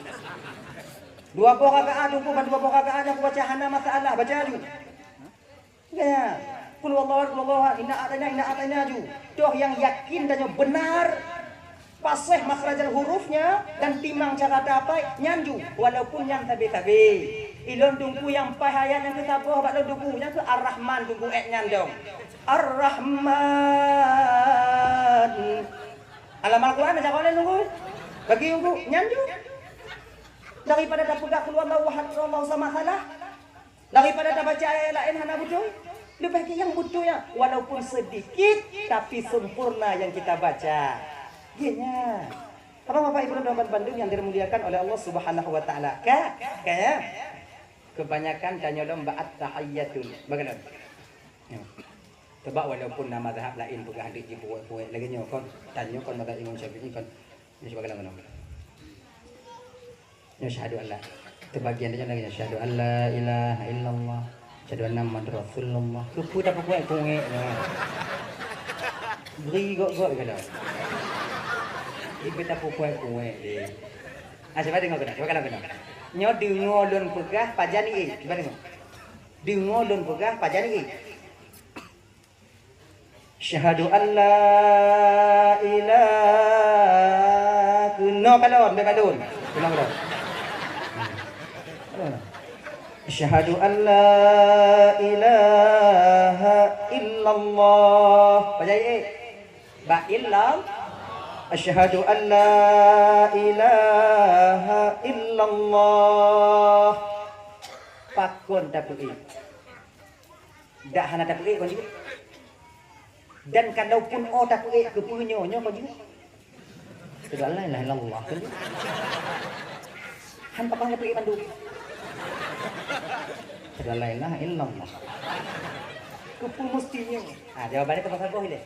Dua boh rakaat Teungku ban dua boh rakaat nyang kubaca hana masalah, baca aju. Ya. Qul huwallahu ahad, qul huwallahu ahad, inna a'taina, inna a'taina ju. Toh nyang yakin dan nyang benar, paséh makhrajal hurufnya dan timang cara tapai nyan ju, walaupun nyan sabe-sabe. Ilôn Teungku nyang paih ayat nyang keu saboh bak lôn Teungku, nyang keu Ar-Rahman Teungku èk nyan dong. Ar-Rahman. Alam Al-Quran dah cakap lain Teungku. Bagi Teungku nyan ju. Daripada tapeugah qul huwallahu ahad, Allahu samad salah. Daripada tabaca ayat laén hana beutôi. Leubeh gét nyang beutôi nyan, walaupun sedikit tapi sempurna yang kita baca. Gét nyan. Apa Bapak Ibu dan Teman bandum yang dimuliakan oleh Allah Subhanahu wa taala? Ka, ka ya? Kebanyakan tanyoe lom bak at-tahiyyatul. Bagaimana? Ya. Sebab walaupun na mazhab laén peugah deuek jipuwék-puwék lagée nyoe kon, tanyoe kon mazhab Imam Syafi'i kon. Nyoe sibagoe lam. Nyoe syahadu an la. Teubagian tanyoe lagée nyoe, syahadu an la ilaha illallah, syahadu anna Muhammadar Rasulullah. Keupeue tapuwék-puwék nyoe? Bri gok-gok keunoe. Ibe tapuwék-puwék deh. Ah, cuba deungoe keunoe, cuba kalon keunoe. Nyoe deungoe lôn peugah pajan ié. Cuba deungoe. Deungoe lôn peugah pajan ié. Syahadu an la ilaha, keunoe kalon, bèk balon. Keunoe kalon. Syahadu an la ilaha illallah. Pajan ié. Ba illam. Asyhadu an la ilaha illallah. Pakon tapeuék? Dak hana tapeuék kon jeuet. Dan kalaupun oh tapeuék, keupeue nyoe, nyoe kon jeuet. Asyhadu an la ilaha illallah kon jeuet. Han pakon tapeuék bandum. Asyhadu an la ilaha illallah. Keupeue musti nyoe? Ha, jawabannya teuma saboh ilée.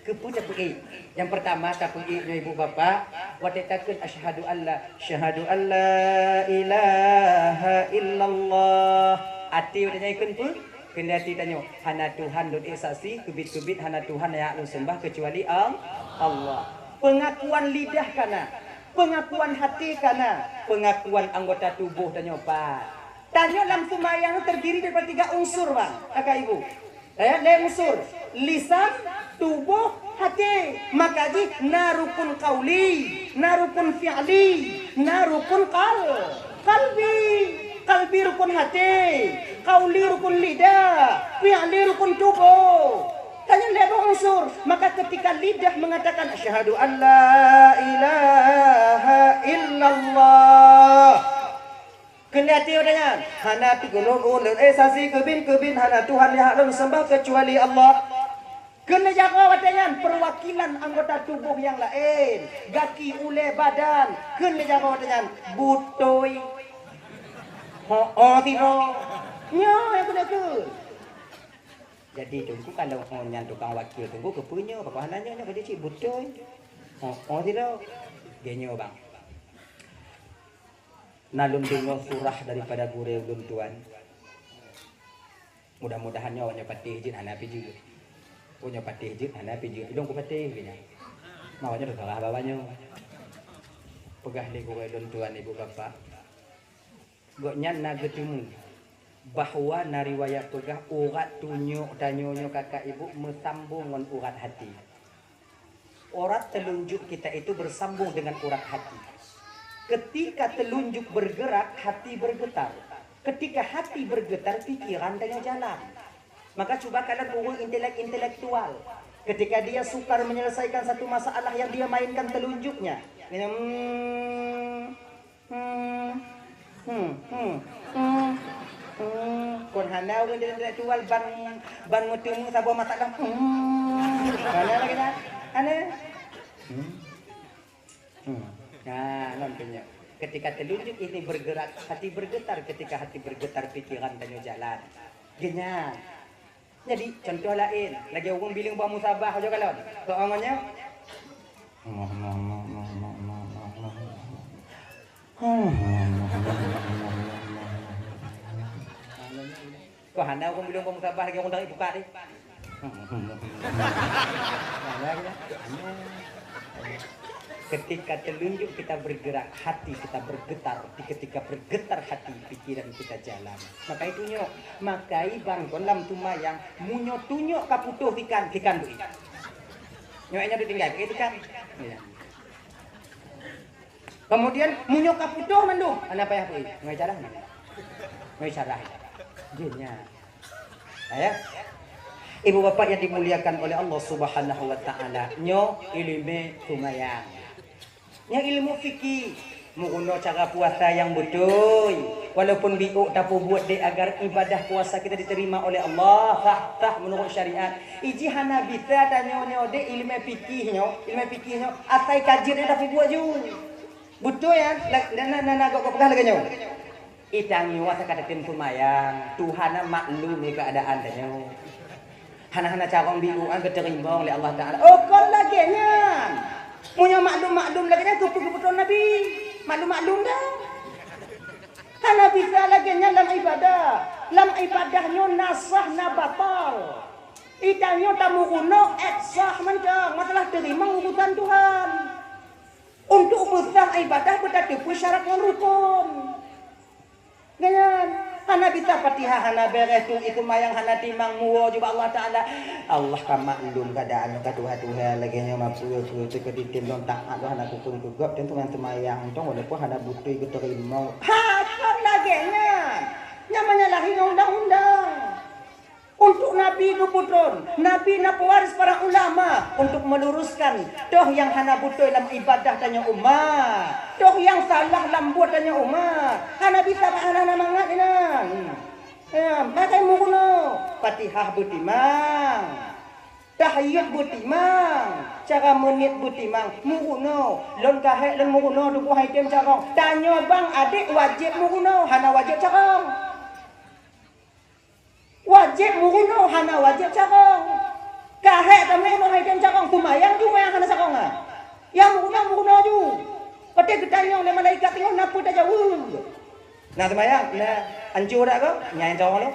Keupeue tapeuék? Nyang peurtama tapeuék nyoe ibu bapak, watée takheun asyhadu alla, asyhadu alla ilaha illallah. Até watée nyan ikheun peue? Keuneuk até tanyoe, hana Tuhan lôn ék saksi, keubiet-keubiet hana Tuhan nyang hak lôn seumbah keucuali Al-, Allah. Peungakuan lidah ka na, peungakuan haté ka na, peungakuan anggota tuboh tanyoe pat. Tanyoe lam seumayang terdiri daripada tiga unsur, bang, kakak ibu. Eh, lhée unsur, lisan, tuboh, haté. Maka jih na rukun qauli, na rukun fi'li, na rukun qal-, qalbi. Qalbi rukun haté, qauli rukun lidah, fi'li rukun tuboh. Tanyoe lhée boh unsur. Maka ketika lidah mengatakan, "Asyhadu an la ilaha illallah." Keuneuk até watée nyan, hana teugeulong ulôn, eh, saksi keubit-keubit hana Tuhan nyang hak lôn seumbah keucuali Allah. Keuneuk jaroe watée nyan, peuwakilan anggota tuboh nyang laén, gaki, ulée, badan. Keuneuk jaroe watée nyan, beutôi. Ho-oh sidroe. Nyoe nyang keuneuk kheun. Jadi teungku kalau nyan tukang wakil teungku keupeue nyoe, pakon hana nyoe, nyoe ka jeuet cit beutôi. Oh, oh sidroe. Geuh nyoe bang. Na lôn deungoe surah daripada gurée ulôn tuan. Mudah-mudahan nyoe awaknyoe patéh jeuet hana pih jeuet. Oh nyoe patéh jeuet hana pih jeuet. Ilôn kupatéh geuh nyan. Awaknyoe teusalah bak awaknyoe. Peugah lé gurée ulôn tuan ibu bapak. Gobnyan na geuteumé bahwa na riwayat peugah urat tunyok tanyoe nyoe kakak ibu meusambong ngon urat hati. Urat telunjuk kita itu bersambung dengan urat hati. Ketika telunjuk bergerak, hati bergetar. Ketika hati bergetar, pikiran tanyoe jalan. Maka cuba kalon ureuëng intelek-intelektual. Ketika dia sukar menyelesaikan satu masalah yang dia mainkan telunjuknya. Dia, hmm, Hmm. Hmm. Hmm. Hmm. Hmm. Kon hana ureuëng intelektual ban, ban meuteumé saboh masalah. Hmm. Hana lagée nyan. Hana. Hmm. Hmm. Nah, ngon tu nyoe. Ketika telunjuk ini bergerak, hati bergetar. Ketika hati bergetar, pikiran tanyoe jalan. Geuh nyan. Jadi, contoh laén, lagée ureuëng bileung bak musabah aja kalon. Keu awaknyan? Kok hana ureuëng bileung bak musabah lagée ureuëng dari buka deh. Ketika telunjuk kita bergerak, hati kita bergetar. Di ketika bergetar hati, pikiran kita jalan. Maka itu nyoe, maka ibang kon lam tumayang, meunyoe tunyok ka putôh tikan, tikan beuih. Nyoe nyoe ditinggai, beuih tikan. Ya. Kemudian meunyoe ka putôh mandum, hana payah beuih. Ngai carah ni. Ngai carah. Jeunya. Ya. Ibu bapak yang dimuliakan oleh Allah Subhanahu wa taala, nyoe ileumé tumayang. Nyoe ilmu fikih. Meurunoe cara puasa nyang beutôi. Walaupun biôk tapeubuet deh agar ibadah puasa kita diterima oleh Allah, sah-sah menurut syariat. Iji hana bisa tanyoe nyoe deh ileumèe fikih nyoe, ileumèe fikih nyoe asai ka jeuet nyan tapeubuet ju. Beutôi nyan, na, na, na, na, gok, gok peugah lagèe nyoe. Itanyoe asai ka tatem seumayang, Tuhan na maklum lé keuadaan tanyoe. Hana-hana carông biôk nyan geuteurimong lé Allah Taala. Oh, kon lagèe nyan. Meunyoe maklum-maklum lagèe nyan, keupeue geupeutrön Nabi? Maklum-maklum dah. Hana bisa lagèe nyan lam ibadah. Lam ibadah nyoe na sah, na batal. Itanyoe tameurunoe èk sah mantong, masalah teurimong urusan Tuhan. Untuk meusah ibadah beutateupeue syarat ngon rukon. Nyan, hana bisa Fatihah, hana bèrèh tu, seumayang hana timang, muwoe ju bak Allah Taala. Allah ka maklum keuadaan ka tuha-tuha lagèe nyoe, mapeue-peue teuka titem lôn taat lôn hana kukung keu gob, tentu ngon seumayang mantong walaupun hana beutôi geuteurimong. Ha, kon lagèe nyan. Nyan menyalahi undang-undang. Untuk Nabi geupeutrön, Nabi na pewaris para ulama untuk meluruskan toh nyang hana beutôi lam ibadah tanyoe umat, toh nyang salah lam buet tanyoe umat. Hana bisa bak hana-hana mangat inan. Ya, pakai meurunoe, Fatihah beutimang, tahiyat beutimang, cara meuniet beutimang, meurunoe. Lôn ka hék lôn meurunoe tuboh hai tem carông. Tanyoe bang adék wajéb meurunoe, hana wajéb carông. Wajéb meurunoe, hana wajéb carông. Ka hék tameurunoe hai tem carông, seumayang ju nyang hana carông nyan. Nyang meurunoe, meurunoe ju. Watèe geutanyong lé malaikat teungoh na peue tajaweueb. Na seumayang, na anco dak kah? Nyan carông lom.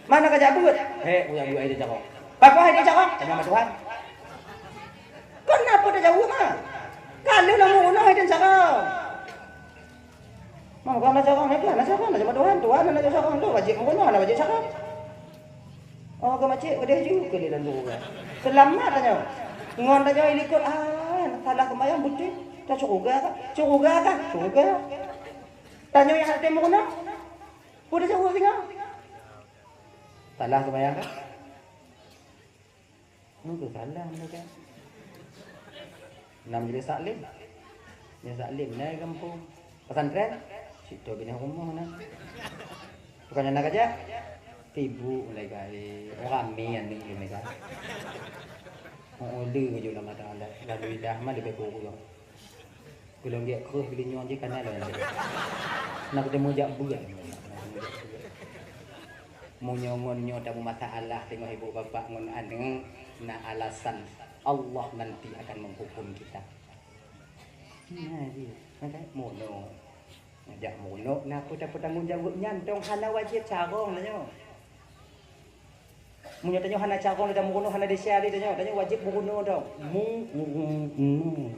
Mana ka jak beuet? Hék, kujak beuet hai tem carông. Pakon hai tem carông? Tanyong bak Tuhan. Kon na peue tajaweueb, ma? Ka lheueh lôn meurunoe hai tem carông. Mah, bukan na carông, na carông, na carông, na carông Tuhan, Tuhan na carông tu, wajéb meurunoe, hana wajéb carông. Oh, ka macet, keudeh ju, keu lé lam syeuruga. Seulamat tanyoe. Ngon tanyoe ilikot, ah, salah seumayang beutôi. Ta syeuruga kah? Syeuruga kah? Syeuruga. Tanyoe nyang hana tem meurunoe. Peue tajaweueb singoh? Salah seumayang kah? Nyoe keuh salah mereka. Na majelis taklim. Majelis taklim na gampông. Pesantren, situ binèh rumoh na. Bukan na kerja? Sibuk mulai kali. Ramé aneuk lôn mereka. Oh, le meujok lam mata Allah. Lalu idah mah leubeh kureueng. Geulong gèt kreueh geulinyueng jih kana lôn. Na kuteumé jak beuet. Meunyoe ngon nyoe tameumasalah teungoh ibu bapak ngon aneuk, na alasan Allah nanti akan menghukum kita. Nah, jih. Meunoe. Jak meunoe, na peue tapeutanggong jaweueb nyan dong hana wajéb carông tanyoe. Meunyoe tanyoe hana carông lé tameurunoe, hana desya lé tanyoe, tanyoe wajéb meurunoe dong. Meurunoe.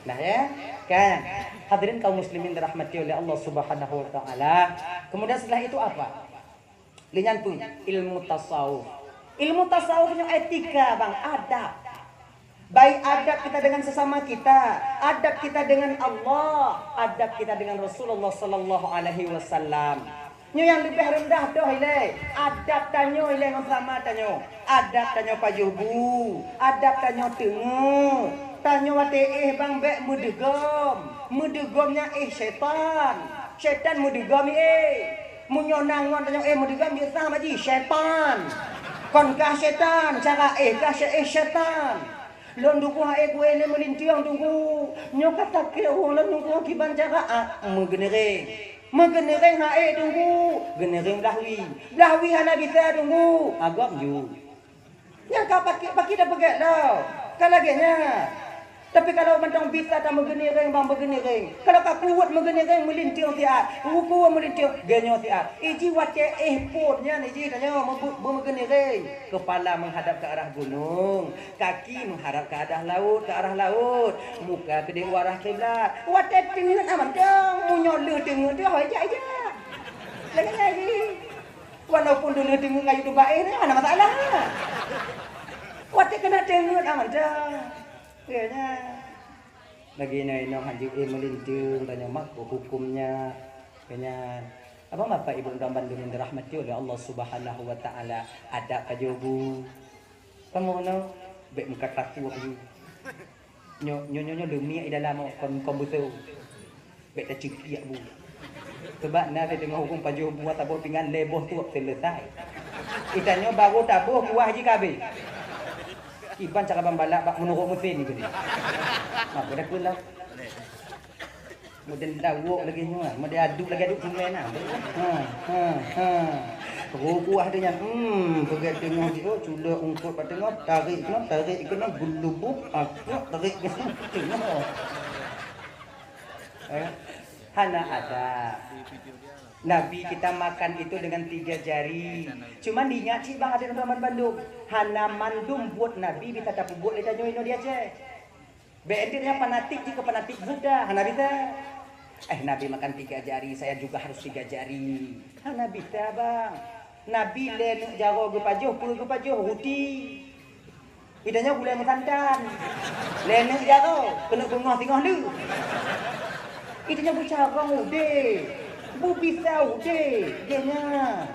Nah, ya, kan? Hadirin kaum muslimin dirahmati oleh Allah Subhanahu wa taala. Kemudian setelah itu apa? Lé nyan peue? Ilmu tasawuf. Ilmu tasawuf nyoe etika, bang, adab. Baik adab kita dengan sesama kita, adab kita dengan Allah, adab kita dengan Rasulullah sallallahu alaihi wasallam. Nyoe nyang leubeh reundah doh ilèe, adab tanyoe ilèe ngon sama tanyoe. Adab tanyoe pajoh bu, adab tanyoe teungeut. Tanyoe watèe éh bang bèk meudeugom. Meudeugom nyan éh syaitan. Syaitan meudeugom éh. Meunyoe na ngon tanyoe éh meudeugom, jeuet sama jih syaitan. Kon kah syaitan, cara éh kah syai-, éh syaitan. Lôn tuboh hai kueh lé meulintieng Teungku. Nyoe ka sakét ureueng lôn Teungku kiban cara, ah, meugeuniréng. Meugeuniréng hai Teungku, geuniréng blaih wie. Blaih wie hana bisa Teungku, agam ju. Nyan ka pakri-pakri tapeugét lom. Ka lagèe nyan. Tapi kalau mantong bisa tameugeuniréng bang meugeuniréng. Kalau ka kuweuet meugeuniréng meulintieng siat, kuweuet meulintieng geunyoe siat. Iji watèe éh phôn nyan iji tanyoe meu-, beumeugeuniréng. Kepala menghadap ke arah gunung. Kaki meuharap keuadah laôt, keuarah laôt, muka keudéh u arah kiblat. Watèe teungeut aman dong, meunyoe lheueh teungeut teuh hôi jak-jak. Lagèe nyan jih. Walaupun dulu teungeut kayue teubaéh nyan hana masalah. Watèe keuneuk teungeut aman dong. Lagèe nyan. Lagèe nyan inong hanjeuet éh meulinteung tanyoe mak huköm nyan. Lagèe nyan. Abang bapak ibu dan bandum yang dirahmati oleh Allah Subhanahu wa taala, adab pajoh bu. Kamoe nyoe bèk meukat takue laju. Nyoe, nyoe, nyoe, nyoe leumiek i dalam, oh, kon, kon beutôi. Bèk taceupiak bu. Sabab na teudeungoe ureueng pajoh bu atawa pingan lhèe boh trôk seuleusai. Itanyoe barô taboh kuah jih ka abéh. Kiban cara ban balak bak meunurot meusén keunoe. Mak, beuda keulah. Model dawok lagèe nyoe, model aduk lagèe aduk sungai na. Ha, ha, ha. Roh kuah dia nyan, hmm, peugah teungoh jih, oh, culok ungkot bak teungoh, tarék keunoe, tarék keunoe, geulubuk, akak, tarék keunoe, teungoh. Eh, hana adab. Nabi kita makan itu dengan tiga jari. Cuman diingat cit bang, adoe bandum, hana mandum buet Nabi bisa tapeubuet lé tanyoe inoe di Aceh. Bèk enteuk nyan fanatik jih keu fanatik Buddha, hana bisa. Eh, Nabi makan tiga jari, saya juga harus tiga jari. Hana bisa, bang. Nabi lhèe neuk jaroe geupajoh, peue geupajoh? Ruti. Itanyoe gulai meusantan. Lhèe neuk jaroe, keuneuk beungoh singoh lheueh. Itanyoe beucarông udép. Beubisa udép. Geuh nyan.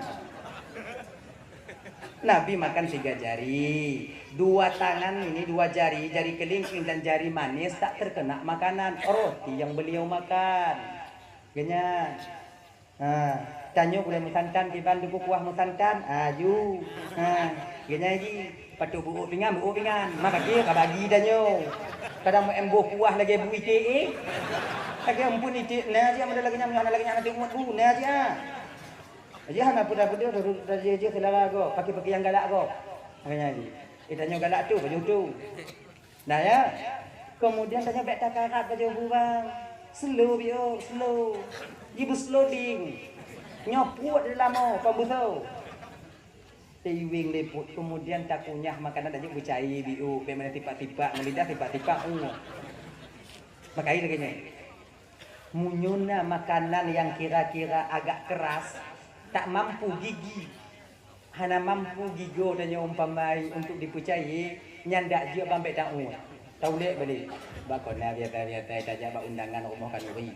Nabi makan tiga jari. Dua tangan ini, dua jari, jari kelingking dan jari manis tak terkena makanan roti yang beliau makan. Geuh nyan. Ha, tanyoe gulai meusantan, kiban teungku kuah meusantan, aju. Ha, geuh nyan jih, patot beuôk pingan, beuôk pingan. Maka dia ka bagi tanyoe. Kadang meu-, em boh kuah lagèe bu iték, eh. Lagèe amphon iték, na jih, meunyoe lagèe nyan, meunyoe hana lagèe nyan, nanti umat bu, na jih, ah. Jih hana peue-peue, jih, jih, jih, selera gob, pakai-pakai nyang galak gob. Makanya jih. Eh, tanyoe galak tu, baju tu. Nah, ya. Kemudian tanyoe bèk takarat baju bu bang. Slow, biôk, slow. Ji bu slowing. Nyoe puet di lamo, pembuso. Teuiweng lé puet, kemudian takunyah makanan tanyoe beucai, biôk, bèk meunan tipak-tipak, meulidah tipak-tipak, uh. Makanya lagèe nyoe. Meunyoe na makanan nyang kira-kira agak keras, tak mampu gigi, hana mampu gigoe tanyoe umpamai untuk dipeucayai, nyan dak jeuet bang bèk taôt. Taulèe balek. Bak kona biasa-biasa tajak bak undangan rumoh khanuri.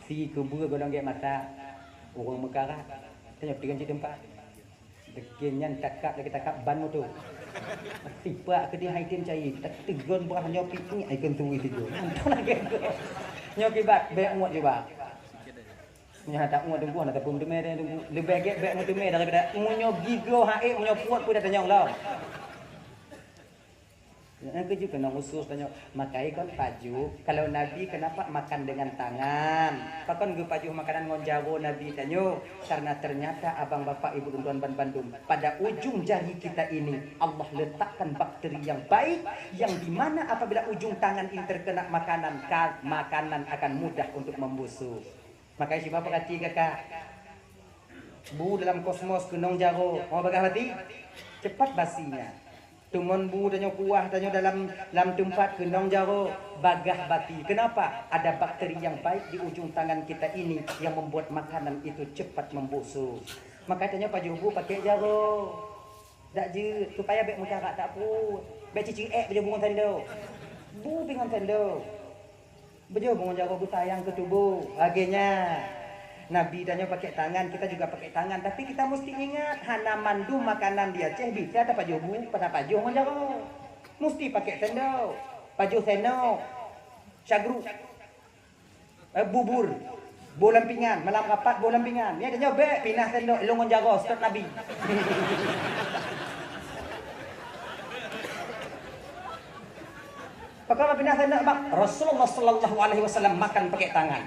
Si keubeue golom gèt masak, ureueng meukarat, tanyoe teureun cit teumpat. Lagèe nyan takab lagèe takab ban moto. Tipak keudéh hai tem cai, tateugon beuh nyoe pih ngiek ai keuntui sigoe. Mantong lagèe goe. Nyoe kiban bèk muet juga. Nyoe hana muet teungku, hana tapeuteumé deh teungku. Leubeh gèt bèk meuteumé daripada meunyoe gigoe hai, meunyoe puet pun dah tanyong lom. Nyang keujeuet keunoe khusos tanyoe, makai kon pajoh. Kalau Nabi kenapa makan dengan tangan? Pakon geupajoh makanan ngon jaroe Nabi tanyoe? Karena ternyata abang bapak ibu dan tuan ban bandum, pada ujung jari kita ini Allah letakkan bakteri yang baik, yang dimana apabila ujung tangan ini terkena makanan, ka-, makanan akan mudah untuk membusuk. Makanya cuba perhati kakak. Bu dalam kosmos keunong jaroe, oh bagah bati, cepat basinya. Teumon bu tanyoe kuah tanyoe dalam, lam teumpat keunong jaroe, bagah bati. Kenapa? Ada bakteri yang baik di ujung tangan kita ini yang membuat makanan itu cepat membusuk. Maka tanyoe pajoh bu pakai jaroe. Dak jeuet, supaya bèk meucarak tak pruet. Bèk cicing ék pajoh bu ngon sendok. Bu pih ngon sendok. Beujeuet meungon jaroe beusayang keu tuboh. Lagèe nyan. Nabi tanyoe pakai tangan, kita juga pakai tangan. Tapi kita mesti ingat, hana mandum makanan di Aceh bisa tapajoh bu, tapajoh ngon jaroe. Mesti pakai sendok. Pajoh sendok. Syagru. Eh, bubur. Boh lam pingan, malam rapat boh lam pingan. Nyan tanyoe bèk pinah sendok, ilôn ngon jaroe, stok Nabi. Pakon bèk pinah sendok, bang? Rasulullah sallallahu alaihi wasallam makan pakai tangan.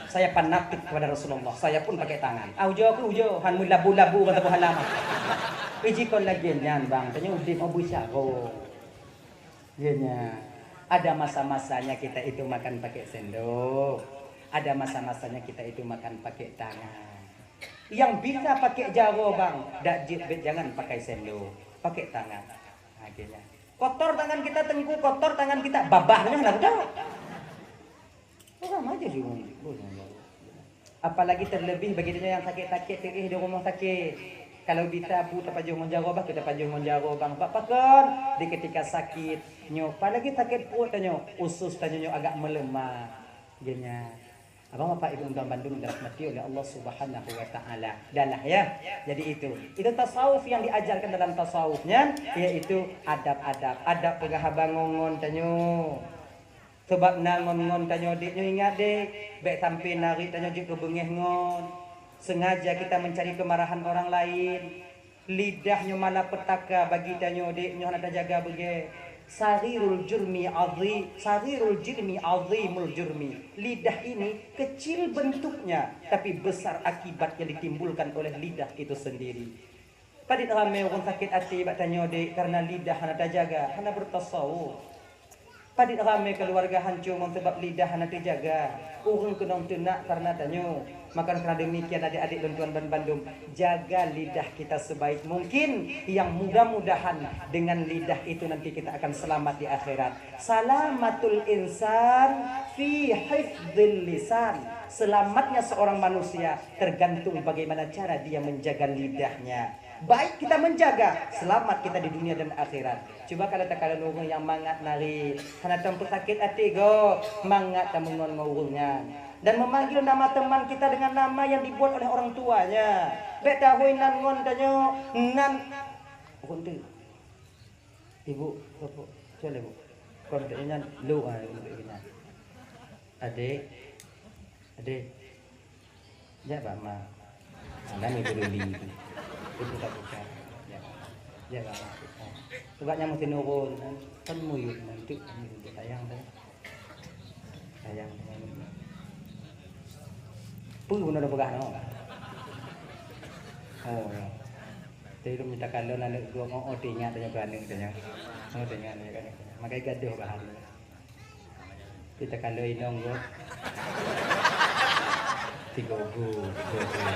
Saya fanatik kepada Rasulullah, saya pun pakai tangan. Ah, ujoe keuh ujoe, han meulabu-labu kata buhan lama. Iji kon lagèe nyan, bang, tanyoe udép mau beusyaro. Iya nya. Ada masa-masanya kita itu makan pakai sendok. Ada masa-masanya kita itu makan pakai tangan. Yang bisa pakai jaroe, bang, dak jeuet bèk jangan pakai sendok. Pakai tangan. Ha, gitu ya. Kotor tangan kita, teungku, kotor tangan kita, babah nyoe hana beutôi. Orang aja sih ngomong, boleh ngomong. Apalagi terlebih bagi tanyoe nyang sakét-sakét teuéh di rumoh sakét. Kalau bisa bu tapajoh ngon jaroe, bah kita pajoh ngon jaroe, bang. Bak pakon? Di ketika sakit nyoe, apalagi sakét pruet tanyoe, usus tanyoe nyoe agak melemah. Geunya. Abang Bapak Ibu dan bandum dirahmati oleh Allah Subhanahu wa taala. Dah lah ya. Jadi itu. Itu tasawuf yang diajarkan dalam tasawuf nyan, yaitu adab-adab. Adab peugah haba ngon tanyoe. Sabab na ngon-ngon tanyoe dek nyoe ingat dek, bèk sampai narit tanyoe jeuet keu beungéh ngon. Sengaja kita mencari kemarahan orang lain. Lidah nyoe malapetaka bagi tanyoe dek nyoe hana tajaga beugèt. Saghirul jurmi azim, saghirul jurmi azimul jurmi. Lidah ini kecil bentuknya, tapi besar akibat yang ditimbulkan oleh lidah itu sendiri. Padit ramé ureuëng sakét até bak tanyoe dek karena lidah hana tajaga, hana bertasawuf. Padit ramé keluarga hancô ngon sabab lidah hana teujaga. Ureuëng keunong teunak karena tanyoe. Maka karena demikian adik-adik lôn tuan ban bandum, jaga lidah kita sebaik mungkin, yang mudah-mudahan dengan lidah itu nanti kita akan selamat di akhirat. Salamatul insan fi hifdzil lisan. Selamatnya seorang manusia tergantung bagaimana cara dia menjaga lidahnya. Baik kita menjaga, selamat kita di dunia dan akhirat. Cuba kalau takalon ureuëng nyang mangat narit, hana tapeusakét até gob, mangat tameungon ngon ureuëng nyan. Dan memanggil nama teman kita dengan nama yang dibuat oleh orang tuanya. Bèk tahôi nan ngon tanyoe, nan ureuëng tu. Ibu, sopo? Col ibu. Kon dek nyan lu ah, ibu dek nyan. Adik. Adik. Jak bak ma. Nah, ni guru li. Itu tak buka. Jak. Jak bak ma. Sebab nyang mesti nurun kan. Kan muyup nanti. Sayang tu. Sayang tu. Pu pun ada pegang no. Oh, ya. Jadi minta kalau anak gua mau oh, tengok tanya ke anak tanya. Oh, tengok anak anak. Makai gaduh bahan. Kita kalau inong gua. Tiga gua, tiga gua.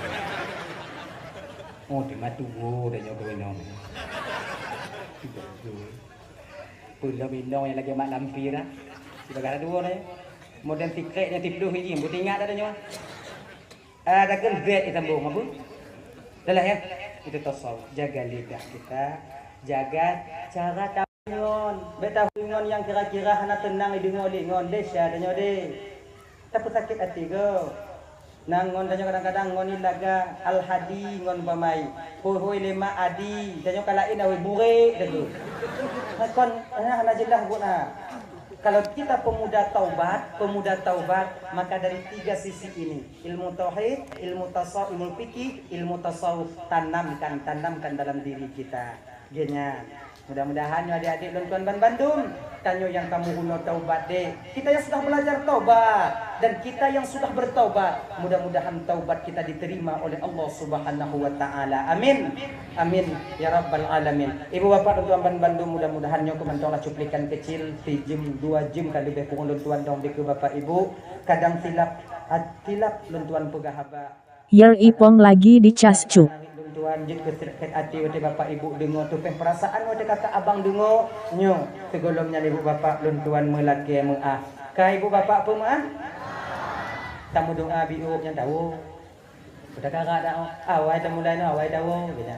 Oh, di matu gua dah nyogo inong. Tiga gua. Pun dah inong yang lagi mak lampir ah. Kita dah dua dah. Modern tikrek yang tipluh ini, buat ingat dah nyogo. Ah, takkan bed disambung apa? Dah lah ya. Itu tasawuf. Jaga lidah kita, jaga cara tahu ngon. Bek tahu ngon yang kira-kira hana tenang didengar oleh ngon desa tanyoe deh. Tapi sakit hati ke? Nang ngon tanyoe kadang-kadang ngon ilaga al-hadi ngon bamai. Hoi-hoi lemak adi, tanyoe kalain awai burek dah tu. Kon hana jelas buat nah. Kalau kita pemuda taubat, pemuda taubat, maka dari tiga sisi ini, ilmu tauhid, ilmu tasawuf, ilmu fikih, ilmu tasawuf, tanamkan, tanamkan dalam diri kita. Genya. Mudah-mudahan nyoe adik-adik lôn tuan ban bandum, tanyoe yang kamu guna taubat dek. Kita yang sudah belajar taubat dan kita yang sudah bertaubat, mudah-mudahan taubat kita diterima oleh Allah Subhanahu wa taala. Amin. Amin ya rabbal alamin. Ibu bapak dan tuan ban bandum, mudah-mudahan nyoe keumantolah cuplikan kecil, sijam dua jam ka leubeh pun lôn tuan dong dikeue bapak ibu. Kadang silap, silap lôn tuan peugah haba. Yer ipong lagi di cas cuk. Lôn tuan jeuet keu sakét até watée bapak ibu deungoe tupeh perasaan watée kakak abang deungoe nyoe. Sigohlom nyan ibu bapak lôn tuan meulakée meuah. Ka ibu bapak peumeuah? Tameudoa biôk nyang tawoe. Udah kakak dah awai tamulai nyoe awai tawoe gitu.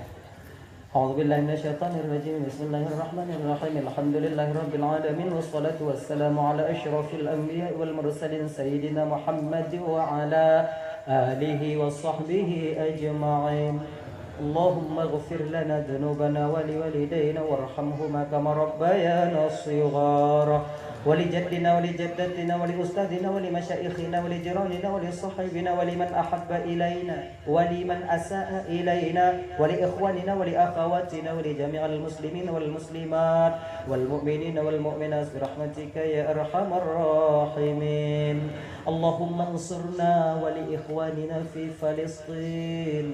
أعوذ بالله من الشيطان الرجيم. بسم الله الرحمن الرحيم. الحمد لله رب العالمين، والصلاة والسلام على أشرف الأنبياء والمرسلين سيدنا محمد وعلى آله وصحبه أجمعين. اللهم اغفر لنا ذنوبنا ولوالدينا وارحمهما كما ربيانا صغارا، ولجدنا ولجدتنا ولأستاذنا ولمشايخنا ولجيراننا ولصاحبنا ولمن أحب إلينا ولمن أساء إلينا ولإخواننا ولأخواتنا ولجميع المسلمين والمسلمات والمؤمنين والمؤمنات برحمتك يا أرحم الراحمين. اللهم انصرنا ولإخواننا في فلسطين.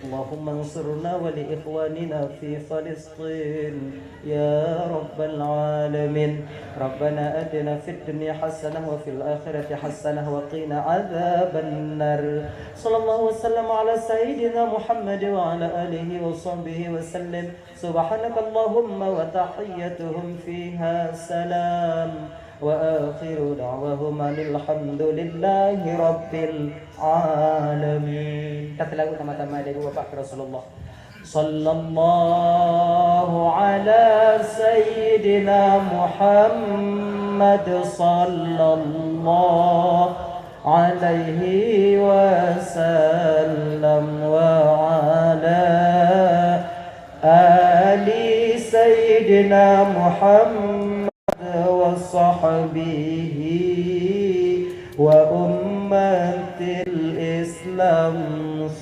اللهم انصرنا ولإخواننا في فلسطين يا رب العالمين. ربنا آتنا في الدنيا حسنة وفي الآخرة حسنة وقنا عذاب النار. صلى الله وسلم على سيدنا محمد وعلى آله وصحبه وسلم. سبحانك اللهم وتحيتهم فيها سلام. وآخر دعواهم أن الحمد لله رب العالمين. Kita selawat sama-sama dari Bapak Rasulullah. صلى الله على سيدنا محمد صلى الله عليه وسلم وعلى آل سيدنا محمد وصحبه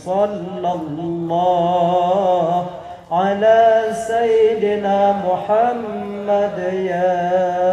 Sallallahu ala sayyidina Muhammad ya